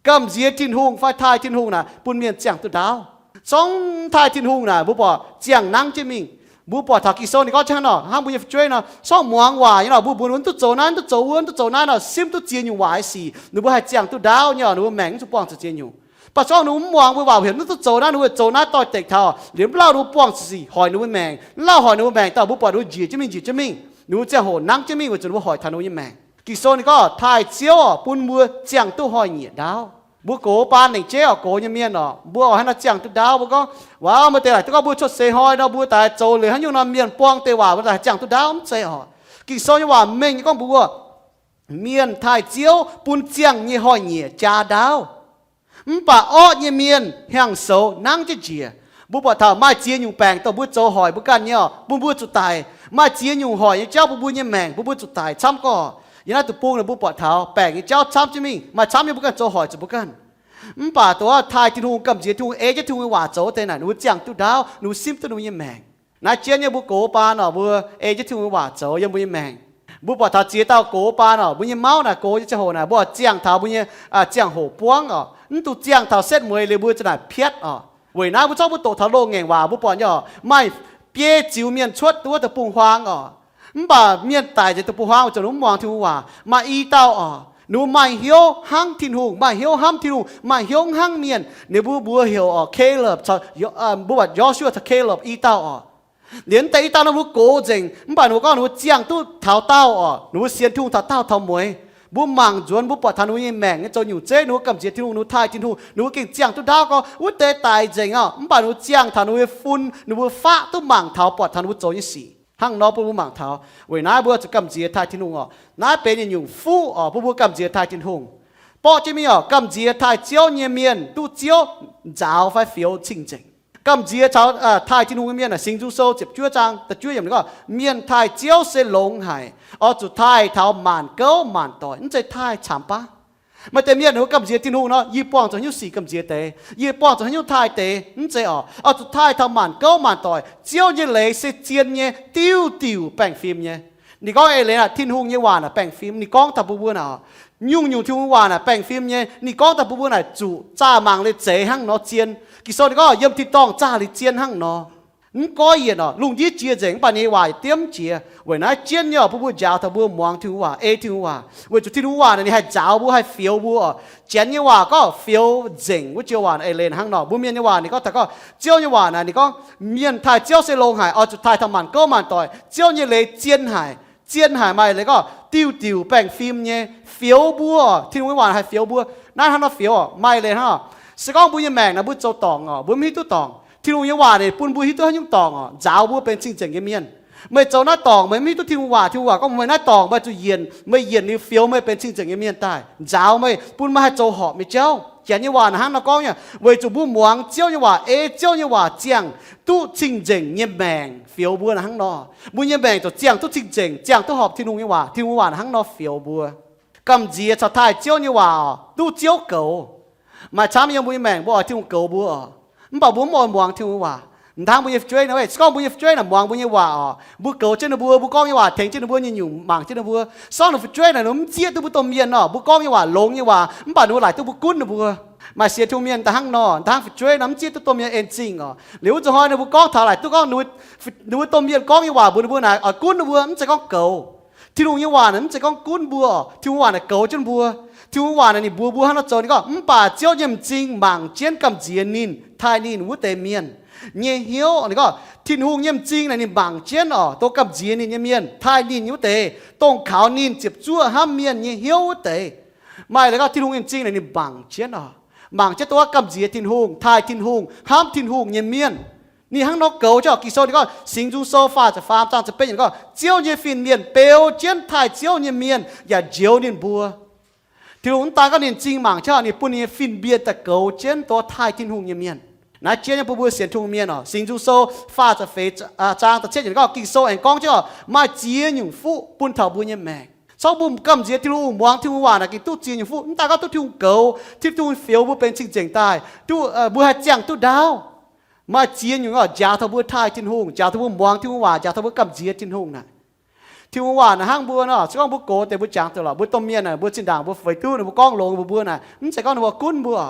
Gamh nziex Tin-Hungh fai taaih Tin-Hungh naaic bun mienh ziangh duqv ndaauv. Zorngv taaih Tin-Hungh naaic mbuo buatc ziangh nangv jienv mingh. Mbuo buatc taux Ging-Sou ninh gorngv hnangv nor, hnangv mbuo nyei fu'jueiv nor, zorngv muangx waac nyei nor, mbuo mbuox ninh mbuo duqv zoux naaiv, duqv zoux wuov, duqv zoux naaiv nor, simv duqv ziex nyungc waac nyei sic, ninh mbuo haih ziangh duqv ndaauv nyei oc, ninh mbuo maengc mv zuqc buangh zuqc ziex nyungc. Mv baac zorngv ninh mbuo mv muangx mbuo waac, heuc ninh mv duqv zoux naaiv, ninh mbuo zoux naaiv doix-dekc taux, liemh mv lauh ninh mbuo buangh zuqc sic, hoic ninh mbuo maengc, mv lauh hoic ninh mbuo maengc daaih mbuo buatc ninh mbuo njiec jienv mingh, njiec jienv mingh, ninh mbuo ziangh hoc nangv jienv mingh weic zuqc ninh mbuo hoic taux ninh mbuo nyei maengc. Ging-Sou ninh gorngv taaih Ziouv oc bun mbuo ziangh duqv hnoi-nyieqc ndaauv. Mbuo gox baan lengc jeiv oc, gox nyei mienh oc, mbuo oix haaix nor ziangh duqv ndaauv? Mbuo gorngv, waac, maaih deix laaic duqv gorngv mbuo cuotv seix hnoi nor mbuo daaih zoux liuz haaix nyungc nor mienh buang deix waac mbuo daaih ziangh duqv ndaauv, mv zeiz oc. Ging-Sou nyei waac mengh nyei gorngv mbuo mienh taaih Ziouv bun ziangh nyei hnoi-nyieqc jaa ndaauv, mv baac orqv nyei mienh hiaang-soux nangv jienv njiec. Mbuo buatc taux maaih ziex nyungc baengc dongh mbuo zoux hoic mbuo ganh nyei oc, bun mbuo zuqc daic. Maaih ziex nyungc hoic nyei jauv bun mbuo nyei maengc, bun mbuo zuqc daic camv gorqv. Yiem naaiv deic-bung naaic mbuo buatc taux baengc nyei jauv camv jienv mingh, maaih camv nyei mbuo ganh zoux hoic zuqc mbuo ganh. Mv baac dongh taaih Tin-Hungh, gamh nziex Tin-Hungh, ei jienv Tin-Hungh nyei waac zoux wuov deix naaic, ninh mbuo ziangh duqv ndaauv, ninh mbuo simv duqv ninh mbuo nyei maengc. Naaiv jienv nyei mbuo gox baan oc, mbuo ei jienv Tin-Hungh nyei waac zoux yiem mbuo nyei maengc. Mbuo buatc taux ziex dauh gox baan oc, mbuo nyei mauv naaic gox nyei ziangh hoc naaic, mbuo ziangh taux mbuo nyei ziangh hoc buangv oc. Mv dungx ziangh taux setv mueiz liuz mbuo za'naaic piatv oc. Weic naaiv mbuo zorqv mbuo doqc taux loz-ngaengc waac, mbuo buatc nyei oc, maaih biei ziux mienh cuotv wuov deic-bung-huaang oc. Mv baac mienh daic nzengc deic-bung-huaang weic zuqc ninh mv muangx Tin-Hungh waac. Maaih i dauh oc, ninh mbuo maaih hnyouv hnangv Tin-Hungh, maaih hnyouv hnamv Tin-Hungh, maaih hnyouv hnangv mienh. Ninh mbuo mbuox heuc oc, Caleb, mbuo buatc Joshua caux Caleb i dauh oc. Liuz deix i dauh nor mbuo gox nzengc, mv baac ninh mbuo gorngv ninh mbuo ziangh duqv taux daauh oc, ninh mbuo sienx Tin-Hungh taux daauh taux mueiz. Mbuo mangc nzuonx, mbuo buatc taux ninh mbuo nyei maengc nyei zoux nyungc zeiv, ninh mbuo gamh nziex Tin-Hungh, ninh mbuo taaih Tin-Hungh, ninh mbuo gengh ziangh duqv ndaauv gorngv wuov deix daic nzengc aqv. Mv baac ninh mbuo ziangh taux ninh mbuo nyei fun, ninh mbuo faqv duqv mangc taux, buatc taux ninh mbuo zoux nyei sic. Hnangv nor bun mbuo mangc taux. Weic naaiv mbuo zuqc gamh nziex taaih Tin-Hungh oc. Naaiv benx yietc nyungc fuqv oc, bun mbuo gamh nziex taaih Tin-Hungh. Borqv jienv mingh oc, gamh nziex taaih Ziouv nyei mienh duqv Ziouv nzaaux fai fioux cing-nzengc. Gamh nziex caux taaih Tin-Hungh nyei mienh aah, Singx Nzung Sou ziepc juov zaang da'juov yiemc ninh gorngv, mienh taaih Ziouv se longx haic, oix zuqc taaih taux maanc gouv maanc doic. Mv zeiz taaih camx baav. Maaih deix mienh ninh mbuo gamh nziex Tin-Hungh nor, yie buangh zuqc haaix nyungc sic gamh nziex deix, yie buangh zuqc haaix nyungc taaih deix, mv zeiz oc. Oix zuqc taaih taux maanc gouv maanc doic. Ziouv nyei leiz se zien nyei, diuv diuc baengh fim nyei. Ninh gorngv eix leiz naaic, Tin-Hungh nyei waac naaic baengh fim. Ninh gorngv daaih bun mbuo naaic, nyungc-nyungc Tin-Hungh waac naaic baengh fim nyei. Ninh gorngv daaih bun mbuo naaic zuqc zaah mangc leiz zeiz hnangv nor zien. Ging-Sou ninh gorngv yiem tin-dorngh zaah leiz zien hnangv nor. Mv goiv yienc oc, lungh ndiev jiex nzengc, mv baac ninh nyei waac diemv jiex. Weic naaiv jienv nyei oc, bun mbuo njaaux taux mbuo muangx Tin-Hungh waac, ei Tin-Hungh waac, weic zuqc Tin-Hungh waac naaic ninh haih nzaaux mbuo, haih fioux mbuo oc. Janx nyei waac gorngv fioux nzengc wuov joux waac eix leiz hnangv nor. Mbuo Mienh nyei waac ninh gorngv daaih gorngv, Ziouv nyei waac naaic ninh gorngv, mienh taaih Ziouv se longx haic, oix zuqc taaih taux maanc gouv maanc doic. Ziouv nyei leiz zien haic. Zien haic maaih leiz gorngv diuv diuc baengh fim nyei, fioux mbuo oc. Tin-Hungh nyei waac haih fioux mbuo. Naaiv hnangv nor fioux oc, maaih leiz hnangv oc. Se gorngv mbuo nyei maengc naaic mbuo zoux dorngc oc, mbuo mv hiuv duqv dorngc, Tin-Hungh nyei waac naaic bun mbuo hiuv duqv haaix nyungc dorngc oc, nzaaux mbuo benx cing-nzengc nyei mienh. Meih zoux naaiv dorngc, meih mv hiuv duqv Tin-Hungh waac. Tin-Hungh waac gorngv meih naaiv dorngc, meih zuqc yienc, meih yienc liuz fioux meih benx cing-nzengc nyei mienh daaih, nzaaux meih, bun meih haih zoux horpc nyei jauv. Janx nyei waac naaic hnangv nor gorngv nyei. Weic zuqc mbuo muangx Ziouv nyei waac, ei Ziouv nyei waac ziangh duqv cing-nzengc nyei maengc fioux mbuo naaic hnangv nor. Mbuo nyei maengc ziouc ziangh duqv cing-nzengc, ziangh duqv horpc Tin-Hungh nyei waac. Tin-Hungh waac naaic hnangv nor fioux mbuo. Gamh nziex caux taaih Ziouv nyei waac oc, duqv Ziouv goux. Maaih camv yiem mbuo nyei maengc mbuo oix Tin-Hungh goux mbuo oc, mv baac mbuo mv oix muangx Tin-Hungh waac. M'dangv mbuo nyei fu'jueiv nor, se gorngv mbuo nyei fu'jueiv naaic muangx mbuo nyei waac oc, mbuo goux jienv ninh mbuo, mbuo gorngv nyei waac tengx jienv ninh mbuo, nyei nyungc mangc jienv ninh mbuo, se gorngv ninh fu'jueiv naaic ninh mv zieqv duqv mbuo domh mienh nor, mbuo gorngv nyei waac longx nyei waac, mv baac ninh mbuo laaic duqv mbuo gunv ninh mbuo. Maaih sienx Tin-Hungh mienh daaih hnangv nor, m'dangv fu'jueiv nor mv zieqv duqv domh mienh en zingh oc. Liuz wuov zuqc hnoi ninh mbuo gorngv taux laaic duqv gorngv ninh mbuo domh mienh gorngv nyei waac mbuox ninh mbuo naaic oix gunv ninh mbuo, mv zeiz gorngv goux. Tin-Hungh nyei waac naaic mv zeiz gorngv gunv mbuo oc. Tin-Hungh waac naaic goux jienv mbuo. Tin-Hungh waac naaic ninh mbuox mbuo hnangv nor zoux. Ninh gorngv, mv baac Ziouv nyei m'zing mangc jienv gamh nziex ninh, taaih ninh wuov deix mienh nyei hnyouv. Ninh gorngv Tin-Hungh nyei m'zing naaic ninh mangc jienv oc, dongh gamh nziex ninh nyei mienh, taaih ninh wuov deix, dongh kaux ninh ziepc zuoqv hnamv mienh nyei hnyouv wuov deix. Maaih leiz gorngv Tin-Hungh nyei m'zing naaic ninh mangc jienv oc, mangc jienv dongh wuov gamh nziex Tin-Hungh, taaih Tin-Hungh, hnamv Tin-Hungh nyei mienh. Ninh hnangv nor goux jienv oc. Ging-Sou ninh gorngv, Singx Nzung Sou faah ziepc faam zaang ziepc betv yiemc gorngv, Ziouv nyei fin-mienh beu jienv taaih Ziouv nyei mienh yaac njoux ninh mbuo. Tin-Hungh mv daan gorngv ninh m'zing mangc jienv, ninh bun ninh nyei fin-mienh daaih goux jienv dongh taaih Tin-Hungh nyei mienh. Naaiv jienv nyei bun mbuo sienx Tin-Hungh mienh oc. Singx Nzung Sou faah ziepc feix zaang da'cietv yiemc gorngv, Ging-Sou aengx gorngv jienv oc, maaih ziex nyungc fuqv bun taux mbuo nyei maengc. Se gorngv mbuo gamh nziex Tin-Hungh, muangx Tin-Hungh waac naaic, gengh duqv ziex nyungc fuqv. Mv daan gorngv duqv Tin-Hungh goux, Tin-Hungh fioux mbuo benx cing-nzengc daaih, duqv, mbuo haih ziangh duqv ndaauv. Maaih ziex nyungc oc, njaaux taux mbuo taaih Tin-Hungh, njaaux taux mbuo muangx Tin-Hungh waac, njaaux taux mbuo gamh nziex Tin-Hungh naaic. Tin-Hungh waac naaic hnangv mbuo nor, se gorngv mbuo gox deix mbuo jangx deix lorqc, mbuo domh mienh naaic, mbuo zinh ndaangc mbuo feix duqv ninh mbuo gorngv longx mbuox mbuo naaic, mv zeiz gorngv ninh mbuo gunv mbuo.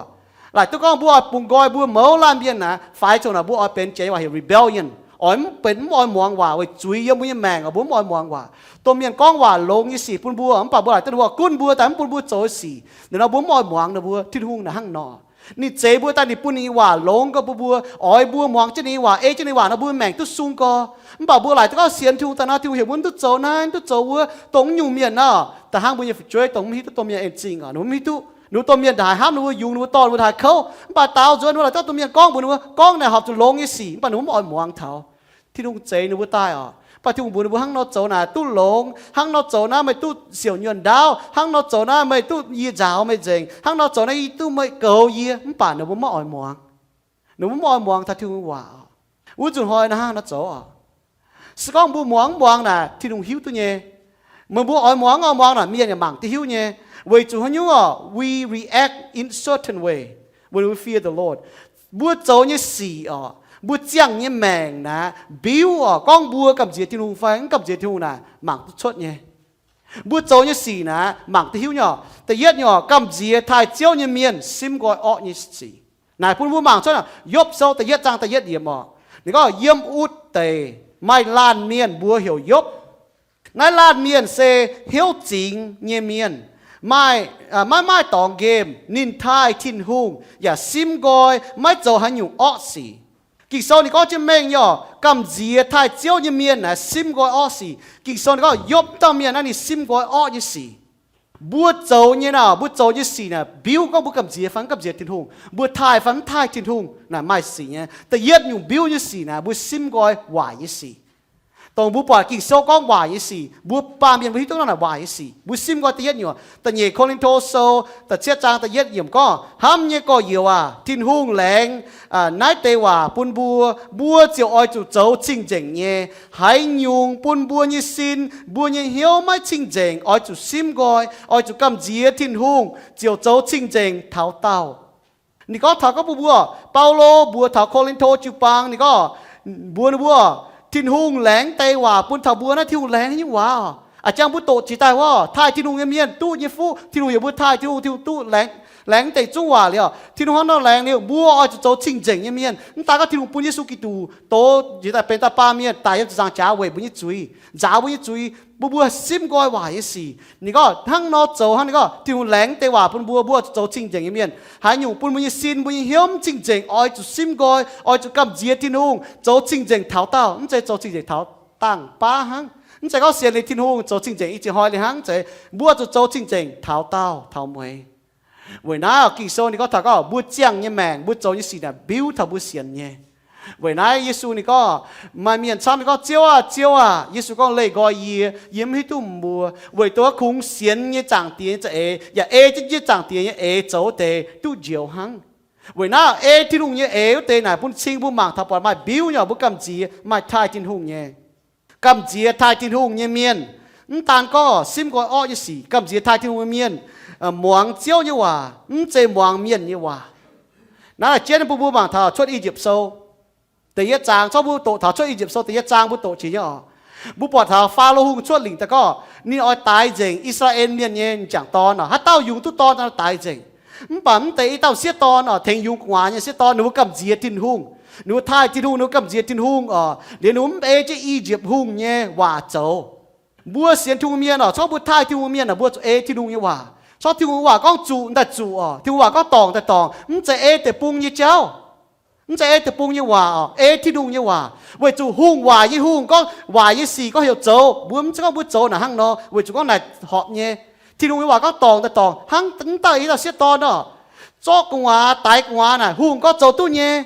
Laaic duqv gorngv mbuo oix bungx nqoi mbuo mouz laanh mienh naaic, faix ziouc naaic mbuo oix benx jiex waac heuc rebellion, oix mv benx, mv oix muangx waac weic zuiz yiem mbuo nyei maengc oc, mbuo mv oix muangx waac. Domh mienh gorngv waac longx nyei sic bun mbuo, mv baac mbuo laaic duqv ninh mbuo gunv mbuo daaih mv bun mbuo zoux sic. Ninh nor mbuo mv oix muangx ninh mbuo. Tin-Hungh naaic hnangv nor. Ninh zeix mbuo daaih, ninh bun ninh nyei waac longx gorx bun mbuo, oix mbuo muangx jienv ninh nyei waac, ei jienv ninh nyei waac nor, mbuo maengc duqv sung gorx. Mv baac mbuo laaic duqv gorngv sienx Tin-Hungh daaih nor, Tin-Hungh heuc mbuo mv duqv zoux naaiv, mv duqv zoux wuov, dongh wuov nyungc mienh nor, da'hnangv mbuo nyei fu'jueiv dongh mv hiuv duqv domh mienh en zingh oc, ninh mbuo mv hiuv duqv. Ninh mbuo domh mienh ndaaih haaix hnamv ninh mbuo yungz, ninh mbuo dorh ninh mbuo haaix kouv, mv baac daaux nzuonx ninh mbuo laaic duqv domh mienh gorngv mbuox ninh mbuo, gorngv naaic horpc zuqc longx nyei sic, mv baac ninh mbuo mv oix muangx taux. Tin-Hungh zeix ninh mbuo daaih oc. Mv baac Tin-Hungh mbuox ninh mbuo hnangv nor zoux naaic duqv longx, hnangv nor zoux naaiv meih duqv siouc nyuonh ndaauv, hnangv nor zoux naaiv meih duqv yie nzaaux meih nzengc, hnangv nor zoux naaiv yie duqv meih goux yie, mv baac ninh mbuo mv oix muangx. Ninh mbuo mv oix muangx taux Tin-Hungh waac oc. Wuov nzunc hnoi naaiv hnangv nor zoux oc. Se gorngv mbuo muangx mv muangx naaic, Tin-Hungh hiuv duqv nyei. Meih mbuo oix muangx mv oix muangx naaic, mienh yaac mangc duqv hiuv nyei. Weic zuqc haaix nyungc oc, we react in certain way when we fear the Lord. Mbuo zoux nyei sic oc, mbuo ziangh nyei maengc naaic, mbiuv oc, gorngv mbuo gamh nziex Tin-Hungh fai mv gamh nziex Tin-Hungh naaic, mangc duqv cuotv nyei. Mbuo zoux nyei sic naaic, mangc duqv hiuv nyei oc. Da'yietv nyei oc, gamh nziex taaih Ziouv nyei mienh simv nqoi orqv nyei sic. Naaic bun mbuo mangc cuotv Yopv Sou da'yietv zaang da'yietv yiemc oc. Ninh gorngv, yiem utv deic maaih laanh mienh mbuox heuc Yopv. Naaiv laanh mienh se hnyouv zingx nyei mienh, maaih, maiv maaih dorngx nqemh. Ninh taaih Tin-Hungh yaac simv nqoi maiv zoux haaix nyungc orqv sic. Ging-Sou ninh gorngv jienv mengh nyei oc, gamh nziex taaih Ziouv nyei mienh naaic simv nqoi orqv sic. Ging-Sou ninh gorngv Yopv dauh mienh naaiv ninh simv nqoi orqv nyei sic. Mbuo zoux nyei naaic, mbuo zoux nyei sic naaic mbiuv gorngv mbuo gamh nziex fai mv gamh nziex Tin-Hungh, mbuo taaih fai mv taaih Tin-Hungh naaic maaih sic nyei. Da'yietv nyungc mbiuv nyei sic naaic mbuo simv nqoi waaic nyei sic. Dongh mbuo buatc Ging-Sou gorngv waaic nyei sic, mbuo baamh mienh mbuo hiuv duqv naaic waaic nyei sic. Mbuo simv nqoi da'yietv nyungc, da'nyeic Ko^lin^to Sou da'cietv zaang da'yietv yiemc gorngv, Hnamv nyei gorx-youz aac, Tin-Hungh laengz naaiv deix waac bun mbuo, mbuo ziouc oix zuqc zoux cing-nzengc nyei. Haaix nyungc bun mbuo nyei sin, mbuo nyei hnyouv maiv cing-nzengc, oix zuqc simv nqoi, oix zuqc gamh nziex Tin-Hungh, ziouc zoux cing-nzengc taux daauh. Ninh gorngv taux gorngv bun mbuo, Baulo mbuox taux Ko^lin^to jiu-baang, ninh gorngv, mbuox ninh mbuo, Tin-Hungh laengz deix waac bun taux mbuo naaiv, Tin-Hungh laengz nyei waac oc. A'jang mbuo doqc jiex daaih wuov, taaih Tin-Hungh nyei mienh duqv nyei fuqv, Tin-Hungh yaac mbuo taaih Tin-Hungh, Tin-Hungh duqv laengz, laengz deix zungv waac liuz, Tin-Hungh hnangv nor laengz liuz, mbuo oix zuqc zoux cing-nzengc nyei mienh. Mv daaih gorngv Tin-Hungh bun Yesu Giduc dox jiex daaih benx dauh baamh mienh daic yiem ziepc nzaangc jaax weic mbuo nyei zuiz, nzaaux mbuo nyei zuiz, bun mbuo simv nqoi waaic nyei sic. Ninh gorngv hnangv nor zoux hnangv, ninh gorngv Tin-Hungh laengz deix waac bun mbuo, mbuo oix zuqc zoux cing-nzengc nyei mienh. Haaix nyungc bun mbuo nyei sin, mbuo nyei hnyouv mv cing-nzengc, oix zuqc simv nqoi, oix zuqc gamh nziex Tin-Hungh, zoux cing-nzengc taux daauh. Mv zeiz zoux cing-nzengc taux dangh baav hnangv. Mv zeiz gorngv sienx liuz Tin-Hungh zoux cing-nzengc i ziex hnoi liuz hnangv. Mv zeiz, mbuo zuqc zoux cing-nzengc taux daauh taux mueiz. Weic naaiv Ging-Sou ninh gorngv taux gorngv mbuo ziangh nyei maengc, mbuo zoux nyei sic naaic mbiuv taux mbuo sienx nyei. Weic naaiv Yesu ninh gorngv, maaih mienh camv ninh gorngv, Ziouv aah! Ziouv aah! Yesu gorngv, Leih nqoi yie, yie mv hiuv duqv meih mbuo. Weic duqv kungx sienx nyei Zaangc Diex nyei za'eix yaac ei jienv nyei Zaangc Diex nyei eix zoux wuov deix duqv njoux hnangv. Weic naaiv ei Tin-Hungh nyei eix wuov deix naaic bun cing mbuo mangc taux buatc maaih mbiuv nyei, mbuo gamh nziex maaih taaih Tin-Hungh nyei. Gamh nziex taaih Tin-Hungh nyei mienh, mv daan gorngv simv nqoi orqv nyei sic, gamh nziex taaih Tin-Hungh nyei mienh muangx Ziouv nyei waac, mv zeiz muangx mienh nyei waac. Naaiv jienv bun mbuo mangc taux Cuotv I^yipv Sou da'yietv zaang, corc mbuo doqc taux Cuotv I^yipv Sou da'yietv zaang mbuo doqc jiex nyei oc. Mbuo buatc taux Faalo Hungh cuotv lingc daaih gorngv ninh oix daix nzengc I^saa^laa^en mienh nyei m'jangc dorn oc, haaix dauh yungz duqv dorn daix nzengc. Mv baac mv deix i dauh sieqv dorn oc, tengx yungz gu'nguaaz nyei sieqv dorn, ninh mbuo gamh nziex Tin-Hungh. Ninh mbuo taaih Tin-Hungh, ninh mbuo gamh nziex Tin-Hungh oc, liuz ninh mbuo mv ei jienv I^yipv Hungh nyei waac zoux. Mbuo sienx Tin-Hungh mienh oc, corc mbuo taaih Tin-Hungh mienh aah, mbuo zuqc ei Tin-Hungh nyei waac. Corc Tin-Hungh waac gorngv zuqc daaih zuqc oc, Tin-Hungh waac gorngv dorngc daaih dorngc, mv zeiz ei deic-bung nyei jauv. Mv zeiz ei deic-bung nyei waac oc, ei Tin-Hungh nyei waac. Weic zuqc hungh waaic nyei hungh gorngv waaic nyei sic gorngv heuc zoux, mbuo mv zeiz gorngv mbuo zoux naaic hnangv nor, weic zuqc gorngv naaic horpc nyei. Tin-Hungh nyei waac gorngv dorngc daaih dorngc, hnangv mv dauh i dauh sieqv dorn oc, zorqv gu'nguaaz, daix gu'nguaaz naaic, hungh gorngv zoux duqv nyei.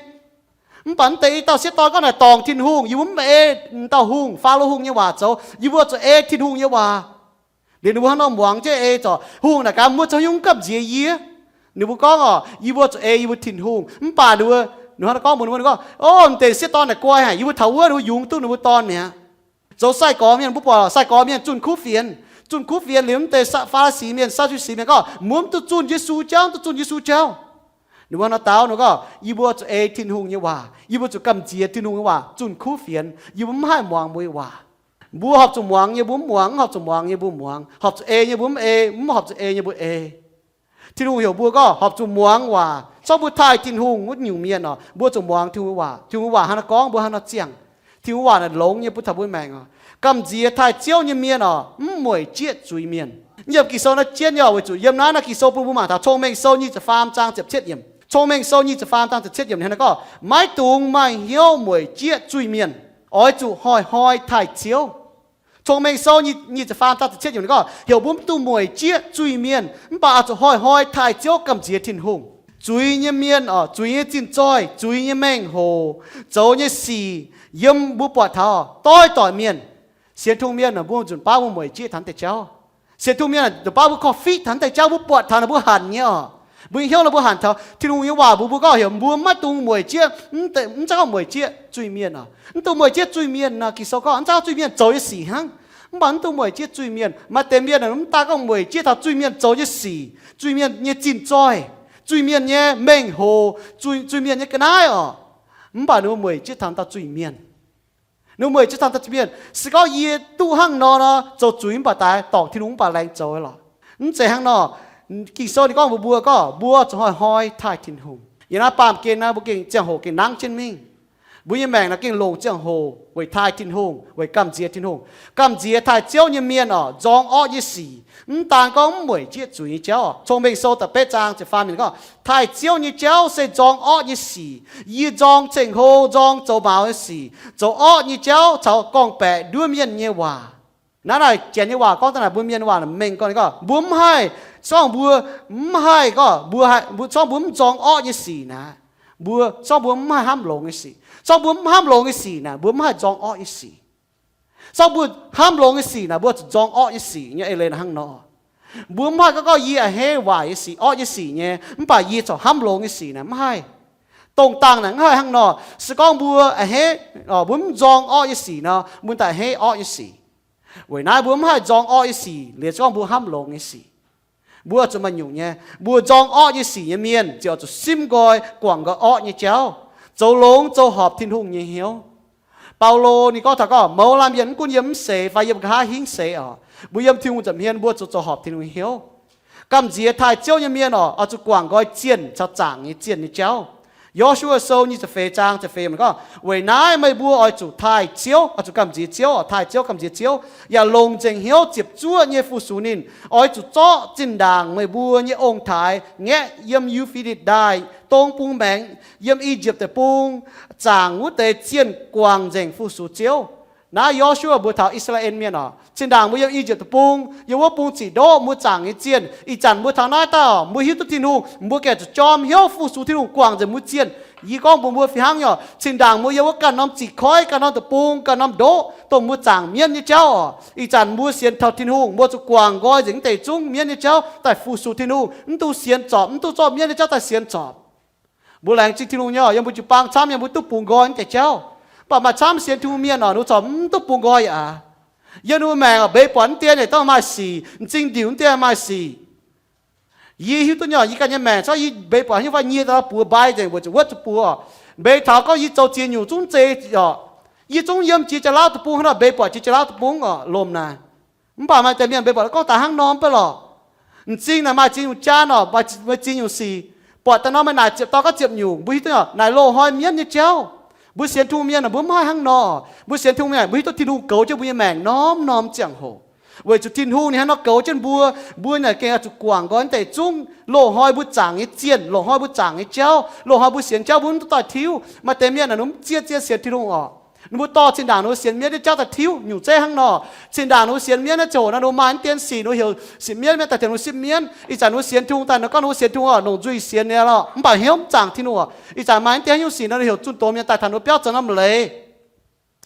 Mv baac mv deix i dauh sieqv dorn gorngv naaic dorngc Tin-Hungh, yie mbuo mv ei dauh hungh, Faalo Hungh nyei waac zoux, yie mbuo zuqc ei Tin-Hungh nyei waac. Liuz ninh mbuo hnangv nor muangx jienv ei zorc hungh naaic gaax, mbuo zoux haaix nyungc gamh nziex yie? Ninh mbuo gorngv oc, yie mbuo zuqc ei yie mbuo Tin-Hungh. Mv baac ninh mbuo, ninh hnangv nor gorngv mbuox ninh mbuo, ninh gorngv, O, mv deix sieqv dorn naaic guai haic, yie mbuo taux wuov ninh mbuo yungz duqv ninh mbuo dorn mi'aqv. Zoux sai-gorx mienh, mbuo buatc sai-gorx mienh zunh kuv fienx. Zunh kuv fienx liuz mv deix Faa^li^si mienh, Saa^du^si mienh gorngv, Mbuo mv duqv zunh Yesu jauv, mv duqv zunh Yesu jauv. Ninh mbuo hnangv nor dau, ninh gorngv, Yie mbuo zuqc ei Tin-Hungh nyei waac, yie mbuo zuqc gamh nziex Tin-Hungh nyei waac zunh kuv fienx, yie mbuo mv haih muangx mbuo nyei waac. Mbuo horpc zuqc muangx nyei mbuo mv muangx, mv horpc zuqc muangx nyei mbuo muangx, horpc zuqc ei nyei mbuo mv ei, mv horpc zuqc ei nyei mbuo ei. Tin-Hungh heuc mbuo gorngv horpc zuqc muangx waac. Corc mbuo taaih Tin-Hungh wuov nyungc mienh oc, mbuo zuqc muangx Tin-Hungh waac. Tin-Hungh waac hnangv nor gorngv, mbuo hnangv nor ziangh. Tin-Hungh waac naaic longx nyei bun taux mbuo maengc oc. Gamh nziex taaih Ziouv nyei mienh oc, mv mueic jieqv zuiz mienh. Yiem Ging-Sou naaiv jienv nyei oc, weic zuqc yiem naaiv naaiv Ging-Sou bun mbuo mangc taux Cong-Mengh Sou nyic ziepc faam zaang ziepc cietv yiemc. Cong-Mengh Sou nyic ziepc faam zaang ziepc cietv yiemc hnangv nor gorngv, Maiv dungx maaih hnyouv mueic jieqv zuiz mienh. Oix zuqc hnoi-hnoi taaih Ziouv. Cong-Mengh Sou nyic ziepc faam zaang ziepc cietv yiemc ninh gorngv heuc mbuo mv dungx mueic jieqv zuiz mienh, mv baac oix zuqc hnoi-hnoi taaih Ziouv gamh nziex Tin-Hungh. Zuiz nyei mienh oc, zuiz nyei zinh zoih, zuiz nyei mengh hoc, zoux nyei sic, yiem mbuo buatc taux doix-doic mienh. Sienx Tin-Hungh mienh mbuo nzunc baav mbuo mueic jieqv taux deix jauv. Sienx Tin-Hungh mienh nzunc baav mbuo korv-fiqv taux deix jauv, mbuo buatc taux naaic mbuo hanc nyei oc. Mbuo nyei hnyouv naaic mbuo hanc taux Tin-Hungh nyei waac mbuox mbuo gorngv heuc mbuo maiv dungx mueic jieqv, mv zeiz gorngv mueic jieqv zuiz mienh oc. Mv dungx mueic jieqv zuiz mienh nor, Ging-Sou gorngv mv zeiz gorngv zuiz mienh zoux nyei sic hnangv. Mv baac mv dungx mueic jieqv zuiz mienh. Maaih deix mienh mv daaih gorngv mueic jieqv taux zuiz mienh zoux nyei sic, zuiz mienh nyei zinh zoih, zuiz mienh nyei mengh hoc, zuiz, zuiz mienh nyei ga'naaiv oc. Mv baac ninh mbuo mueic jieqv taux dauh zuiz mienh. Ninh mbuo mueic jieqv taux dauh zuiz mienh. Se gorngv yie duqv hnangv nor nor, zoux zuiz mv baac daix, dorngc Tin-Hungh mv baac laengz zoux lorqc. Mv zeiz hnangv nor. Ging-Sou ninh gorngv mbuox mbuo gorngv mbuo zuqc hnoi-hnoi taaih Tin-Hungh. Yiem naaiv baamh gen naaiv mbuo gengh ziangh hoc gengh nangv jienv mingh. Mbuo nyei maengc naaic gengh longc ziangh hoc weic taaih Tin-Hungh, weic gamh nziex Tin-Hungh. Gamh nziex taaih Ziouv nyei mienh oc, nzorng orqv nyei sic. Mv daan gorngv mv mueic jieqv zuiz nyei jauv oc. Cong-Mengh Sou da'betv zaang ziepc faam yiemc gorngv, taaih Ziouv nyei jauv se nzorng orqv nyei sic. Yie nzorng ceng-hlo, nzorng zoux maux nyei sic, zoux orqv nyei jauv caux gorngv-baeqc nduov mienh nyei waac. Naaiv naaic janx nyei waac gorngv daaih naaic mbuo mienh waac mengh gorngv, gorngv mbuo mv haih, se gorngv mbuo mv haih gorngv mbuo, se gorngv mbuo mv nzorng orqv nyei sic naaic, mbuo, se gorngv mbuo mv haih hnamv longx nyei sic. Se gorngv mbuo mv hnamv longx nyei sic naaic, mbuo mv haih nzorng orqv nyei sic. Se gorngv mbuo hnamv longx nyei sic naaic, mbuo zuqc nzorng orqv nyei sic nyei eix leiz naaic hnangv nor. Mbuo mv haih gorngv, gorngv yie a'hneiv waaic nyei sic, orqv nyei sic nyei, mv baac yie corc hnamv longx nyei sic naaic mv haih. Dongh dangh naaic mv haih hnangv nor. Se gorngv mbuo a'hneiv, mbuo mv nzorng orqv nyei sic nor, mbuo daaih a'hneiv orqv nyei sic. Weic naaiv mbuo mv haih nzorng orqv nyei sic liuz se gorngv mbuo hnamv longx nyei sic. Mbuo zuqc maaih nyungc nyei, mbuo nzorng orqv nyei sic nyei mienh ziouc oix zuqc simv nqoi guangc nqoi orqv nyei jauv, zoux longx zoux horpc Tin-Hungh nyei hnyouv. Baulo ninh gorngv taux gorngv mouz laanh mienh mv gunv yiem mv seix fai yiem nqa'haav hingv seix oc, mbuo yiem Tin-Hungh nza'hmien mbuo zuqc zoux horpc Tin-Hungh hnyouv. Gamh nziex taaih Ziouv nyei mienh oc, oix zuqc guangc nqoi zienh caux zaangc nyei zienh nyei jauv. Yo^su^waa Sou nyic ziepc feix zaang ziepc feix gorngv, weic naaiv meih mbuo oix zuqc taaih Ziouv, oix zuqc gamh nziex Ziouv, taaih Ziouv, gamh nziex Ziouv, yaac longc nzengc hnyouv ziepc zuoqv nyei fu-sux ninh. Oix zuqc zorqv zinh ndaangc meih mbuo nyei ong-taaix ngaeqv yiem Yu^fe^ditc Ndaaih dong bung maengx, yiem I^yipv Deic-Bung, zaangc wuov deix zienh guangc nzengc fu-sux Ziouv. Naaiv Yo^su^waa mbuox taux I^saa^laa^en Mienh oc, zinh ndaangc mbuo yiem I^yipv Deic-Bung, yiem wuov bung zic ndoqv mbuo zaangc nyei zienh. Ih zanc mbuo taux naaiv dauh mbuo hiuv duqv Tin-Hungh, mbuo gengh zuqc jorm hnyouv fu-sux Tin-Hungh guangc nzengc mbuo zienh. Yie gorngv mbuox mbuo fih hnangv nyei oc, zinh ndaangc mbuo yiem wuov ganh norm zic koiv, ganh norm deic-bung, ganh norm ndoqv, dongh mbuo zaangc mienv nyei jauv oc. Ih zanc mbuo sienx taux Tin-Hungh, mbuo zuqc guangc nqoi nzengc wuov deix zungv mienv nyei jauv daaih fu-sux Tin-Hungh, mv duqv sienx zorpc, mv duqv zorqv mienv nyei jauv daaih sienx zorpc. Mbuo laengz zingh Tin-Hungh nyei oc, yiem mbuo jiu-baang camv nyei mbuo duqv bungx nqoi wuov deix jauv. Mv baac maaih camv sienx Tin-Hungh mienh oc, ninh mbuo corc mv duqv bungx nqoi aqv. Yiem ninh mbuo maengc oc, mbeix buatc wuov deix naaic dongh maaih sic, m'zing ndiuc wuov deix maaih sic. Yie hiuv duqv nyei oc, yie ganh nyei maengc, se gorngv yie mbeix buatc haaix nyungc fai nyie daaih buoz mbai nzengc weic zuqc wuov zuqc buoz oc. Mbeix taux gorngv yie zoux ziex nyungc zungv zeiz oc. Yie zungv yiem jiex jaax-lauv deic-bung hnangv nor, mbeix buatc jiex jaax-lauv deic-bung oc, lomc naaic. Mv baac maaih deix mienh mbeix buatc gorngv daaih hnangv nor mv baac lorqc. M'zing naaic maaih ziex nyungc jaan oc, maaih ziex nyungc sic. Buatc daaih nor meih naaic ziepc dorh gorngv ziepc nyungc, mbuo hiuv duqv oc, naaic loz-hnoi mienv nyei jauv. Mbuo sienx Tin-Hungh mienh aah, mbuo mv haih hnangv nor. Mbuo sienx Tin-Hungh mienh, mbuo hiuv duqv Tin-Hungh goux jienv mbuo nyei maengc norm-norm ziangh hoc. Weic zuqc Tin-Hungh ninh hnangv nor goux jienv mbuo, mbuo naaic gengh oix zuqc guangc nqoi wuov deix zungv, loz-hnoi mbuo zaangc nyei zienh, loz-hnoi mbuo zaangc nyei jauv, loz-hnoi mbuo sienx jauv mbuo mv duqv daaih tiuv. Maaih deix mienh aah, ninh mv zieqv zieqv sienx Tin-Hungh oc. Ninh mbuo dorh zinh ndaangc ninh mbuo sienx mienv nyei jauv daaih tiuv, nyungc zeiv hnangv nor. Zinh ndaangc ninh mbuo sienx mienv naaiv ziangh hoc nor, ninh mbuo maaih wuov dien sic ninh mbuo heuc sienx mienv maiv daaih tengx ninh mbuo sienx mienv. Ih zanc ninh mbuo sienx Tin-Hungh daaih nor, gorngv ninh mbuo sienx Tin-Hungh oc, longc nzuih sienx ninh lorqc, mv baac hnyouv mv zaangc Tin-Hungh oc. Ih zanc maaih wuov dien haaix nyungc sic nor, ninh heuc zunh doz mienh daaih taux ninh mbuo biauv zoux norm leiz.